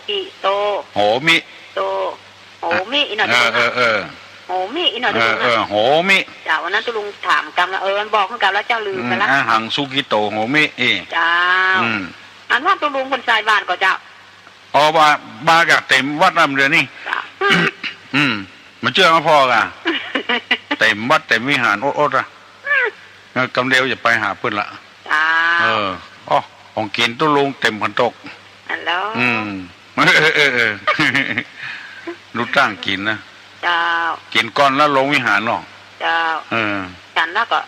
ขิโต โหมิ โต โหมิ นี่เนาะ เออ ตุลุงเนาะ เออ เออ โหมิ นี่เนาะ เออ ตุลุงเนาะ เออ โหมิ เจ้า วันนั้นตุลุงถามกำละ เออ บอกกำละเจ้า ลืมไปละ อืม อาหัง สุขิโต โหมิ เออ เจ้า อืม อันว่าตุลุงเปิ้นใส่บาตรก่อเจ้า อ๋อ ว่า บาตรก็เต็มวัดแล้วเดี๋ยวนี้ เจ้า อืม บ่เจื้อมาผ่อก่ะ เต็มวัดเต็มวิหารอดๆ อะ เออ กำเดียวจะไปหาเปิ้นละ เจ้า เออ อ๋อ ของกิ๋นตุลุงเต็มขันโตก อันแล้ว อืม เออ เออ เออ ดูต้างกิ๋นนะ เจ้า กิ๋นก่อนแล้วลงวิหารเนาะ เจ้า เออ ฉันแล้วก็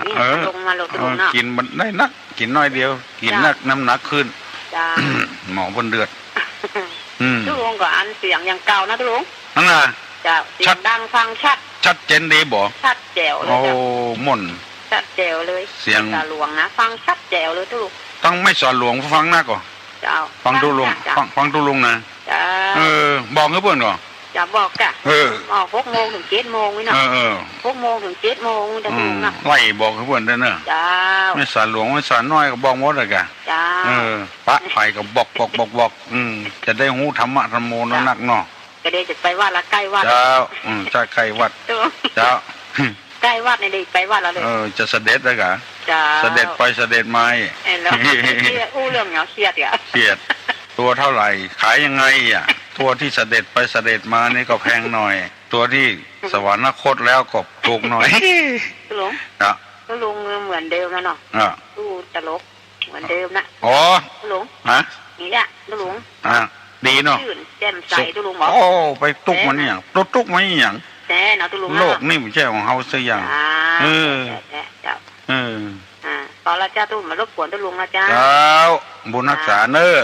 นี่ เออ ลงมาโลด เออ ลงเนาะ กิ๋นบ่ได้นัก กิ๋นน้อยเดียว กิ๋น เจ้า นักน้ำหนักขึ้น เจ้า หมอเปิ้นเดือด อืม ตุลุงก็อันเสียงอย่างเก่านะตุลุง อั้นน่ะ เจ้า เสียงดังฟังชัด ชัดเจนดีบ่ ชัดแจ๋วเลยเจ้า โอ้ ม่วน ชัดแจ๋วเลย เสียง สาหลวงนะ ฟังชัดแจ๋วเลยตุลุง ตั้งไม้สาหลวงฟังนักก่อ เจ้า ฟังตุลุง ฟังชัด ฟัง ฟังตุลุงนะ เจ้า เออ บอกหื้อเปิ้นก่อ จะบอกก่ะ เออ ออกหกโมงถึงเจ็ดโมงนี่เนาะ เออ เออ หกโมงถึงเจ็ดโมงนี่เนาะ อืม ตุลุงเนาะ ไล่บอกหื้อเปิ้นได้เนาะ เจ้า ไม้สาหลวง ไม้สาน้อยก็บอกหมดเลยก่ะ เจ้า เออ ปะไปก็บอก บอก บอก บอก อืม จะได้ฮู้ธรรมะธัมโม เจ้า นักเนาะ ก็เดี๋ยวจะไปวัดละ ใก้วัด เจ้า อืม ใจ้ ใก้วัด เจ้า เจ้า ใก้วัดนี่ได้ไปวัดละเลย เออ จะเสด็จแล้วก่ะ เจ้า เสด็จไปเสด็จมา เอ้ย แล้วอู้เรื่องหยังเคียดอ่ะ เคียด ตั๋วเท่าไหร่ ขายยังไงอ่ะ ตั๋วตี้เสด็จไปเสด็จมานี่ก็แพงหน่อย ตั๋วตี้สวรรคตแล้วก็ถูกหน่อย ลุง อ่ะ ก็ลุงเหมือนเดิมแล้วเนาะ อ่ะ อู้ตลก เหมือนเดิมนะ อ๋อ ลุง ฮะ นี่แหละลุง อ่ะ ดีเนาะ จื้นแจ่มใส สุข ตุลุงเหรอ โอ้ ไปตุ๊กข์มาเนี่ย ตุ๊กข์มาเนี่ย แน่เนาะตุลุงเนาะ โลกนี่บ่ใจ้ของเฮาสักอย่าง อ่า เออ แน่ แน่ เจ้า เออ อ่า พอละเจ้า ตุ๊ลุงบ่รบกวนตุลุงละเจ้า เจ้า บุญฮักษาเน้อ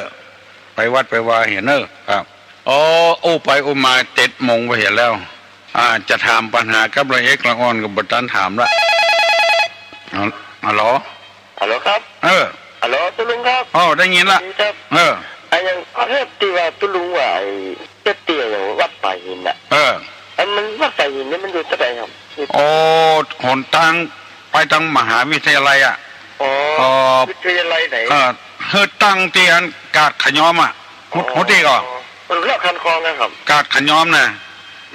ไปวัดไปวาเหียเน้อ ครับ อ๋อ อู้ไปอู้มาเจ็ดโมงไปเหียแล้ว อ่า จะถามปัญหากับละเอกละอ่อนก็บ่ตันถามละ ฮัลโหล ฮัลโหลครับ เออ ฮัลโหล ตุลุงครับ อ๋อ ได้ยินละ ดีครับ เออ ไอ้อย่างประเทศตี้ว่าตุลุงว่าไอ้เตี้ยๆ อย่างวัดฝ่ายหินน่ะ เออ อันมันวัดฝ่ายหินนี่มันอยู่ตรงไหนครับ โอ้ หนตางไปตางมหาวิทยาลัยอ่ะ อ๋อ อ๋อ วิทยาลัยไหน เออ เฮือตั้งตี้อันกาดขะยอมอ่ะ ฮู้ อ๋อ ฮู้ตี้ก่อ มันเลาะคันคลองนะครับ กาดขะยอมน่ะ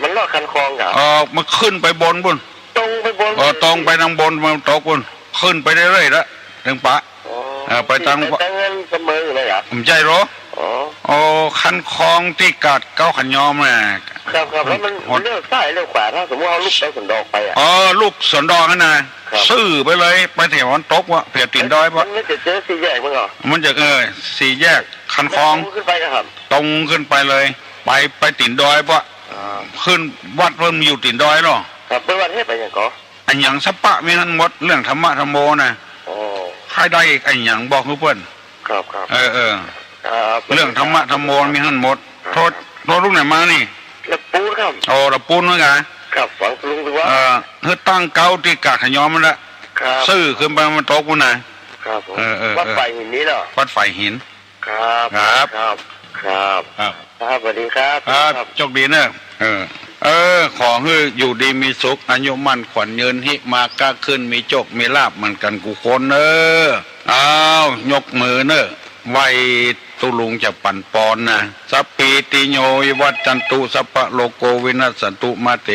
มันเลาะคันคลองก่อ เออ มันขึ้นไปบนปู๊น ตรงไปบน เออ ตรงไปตางบน มันตกปู๊น ขึ้นไปเรื่อยๆ ละ เถิงปะ อ๋อ เออ ไปตาง ไปตางเงินเสมอเลยอ่ะ บ่ใจ้เหรอ อ๋อ โอ้ คันคลองตี้กาดเก๊าขะยอมน่ะ ครับ ครับ แล้วมัน หน เลี้ยวซ้ายเลี้ยวขวา ถ้าสมมุติเฮาลุกไปสวนดอกไปอ่ะ อ๋อ ลุกสวนดอกนั่นน่ะ ครับ ซื่อไปเลย ไปแถวมันตกวะ แถวตี๋นดอยปะ มันจะเจอสี่แยกมั้งเหรอ มันจะ เออ สี่แยกคันคลอง ตรงขึ้นไปนะครับ ตรงขึ้นไปเลย ไป ไปตี๋นดอยปะ อ่า ขึ้นวัดเปิ้นอยู่ตี๋นดอยเนาะ ครับ เปิ้นวัดเฮ็ดไปหยังก่อ อะหยังสะปะมีหั้นหมด เรื่องธรรมะธัมโมน่ะ โอ้ ใค่ได้อะหยังบอกหื้อเปิ้น ครับ ครับ เออ เออ ครับ เรื่องธรรมะธัมโมมีหั้นหมด ครับ โทษ โทษลุงไหนมานี่ ละปูนครับ โอ้ ละปูนเหมือนกั๋น ครับ ฟังลุงดูว่า เออ เฮือตั้งเก๊าตี้กาดขะยอมนั่นแหละ ครับ ซื่อขึ้นไปมันตกปู๊นน่ะ ครับผม เออ เออ วัด เออ ฝ่ายหินนี่เนาะ วัดฝ่ายหิน ครับ ครับ ครับ ครับ ครับ ครับ สวัสดีครับ ครับ ครับ โชคดีเนอะ เออ เออ ขอหื้ออยู่ดีมีสุข อายุมั่นขวัญยืน หิมาก้าขึ้น มีโชคมีลาภเหมือนกั๋นกู้คนเนอะ อ้าว ยกมือเนอะ ไหว้ตุ๊ลุงจะปั๋นปอนนะ สัพพีติโยวิวัชชันตุ สัพพะโรโควินัสสันตุ มาเต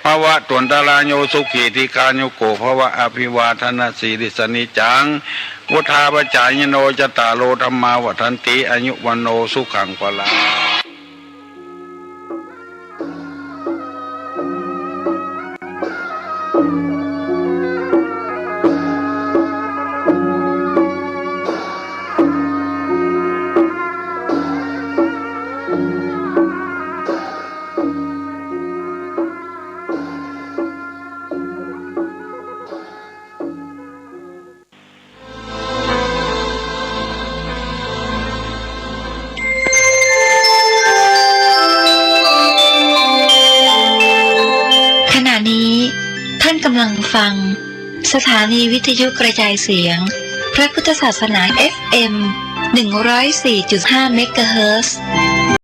ภวัตวันตราโย สุขีทีฆายุโกภวะ อภิวาทนสีลิสสะนิจจัง วุฑฒาปะจายิโน จัตตาโร ธัมมา วัฑฒันติ อายุ วัณโณ สุขัง พลัง ขณะนี้ท่านกำลังฟังสถานีวิทยุกระจายเสียงพระพุทธศาสนา เอฟเอ็ม หนึ่งร้อยสี่จุดห้า เมกะเฮิรตซ์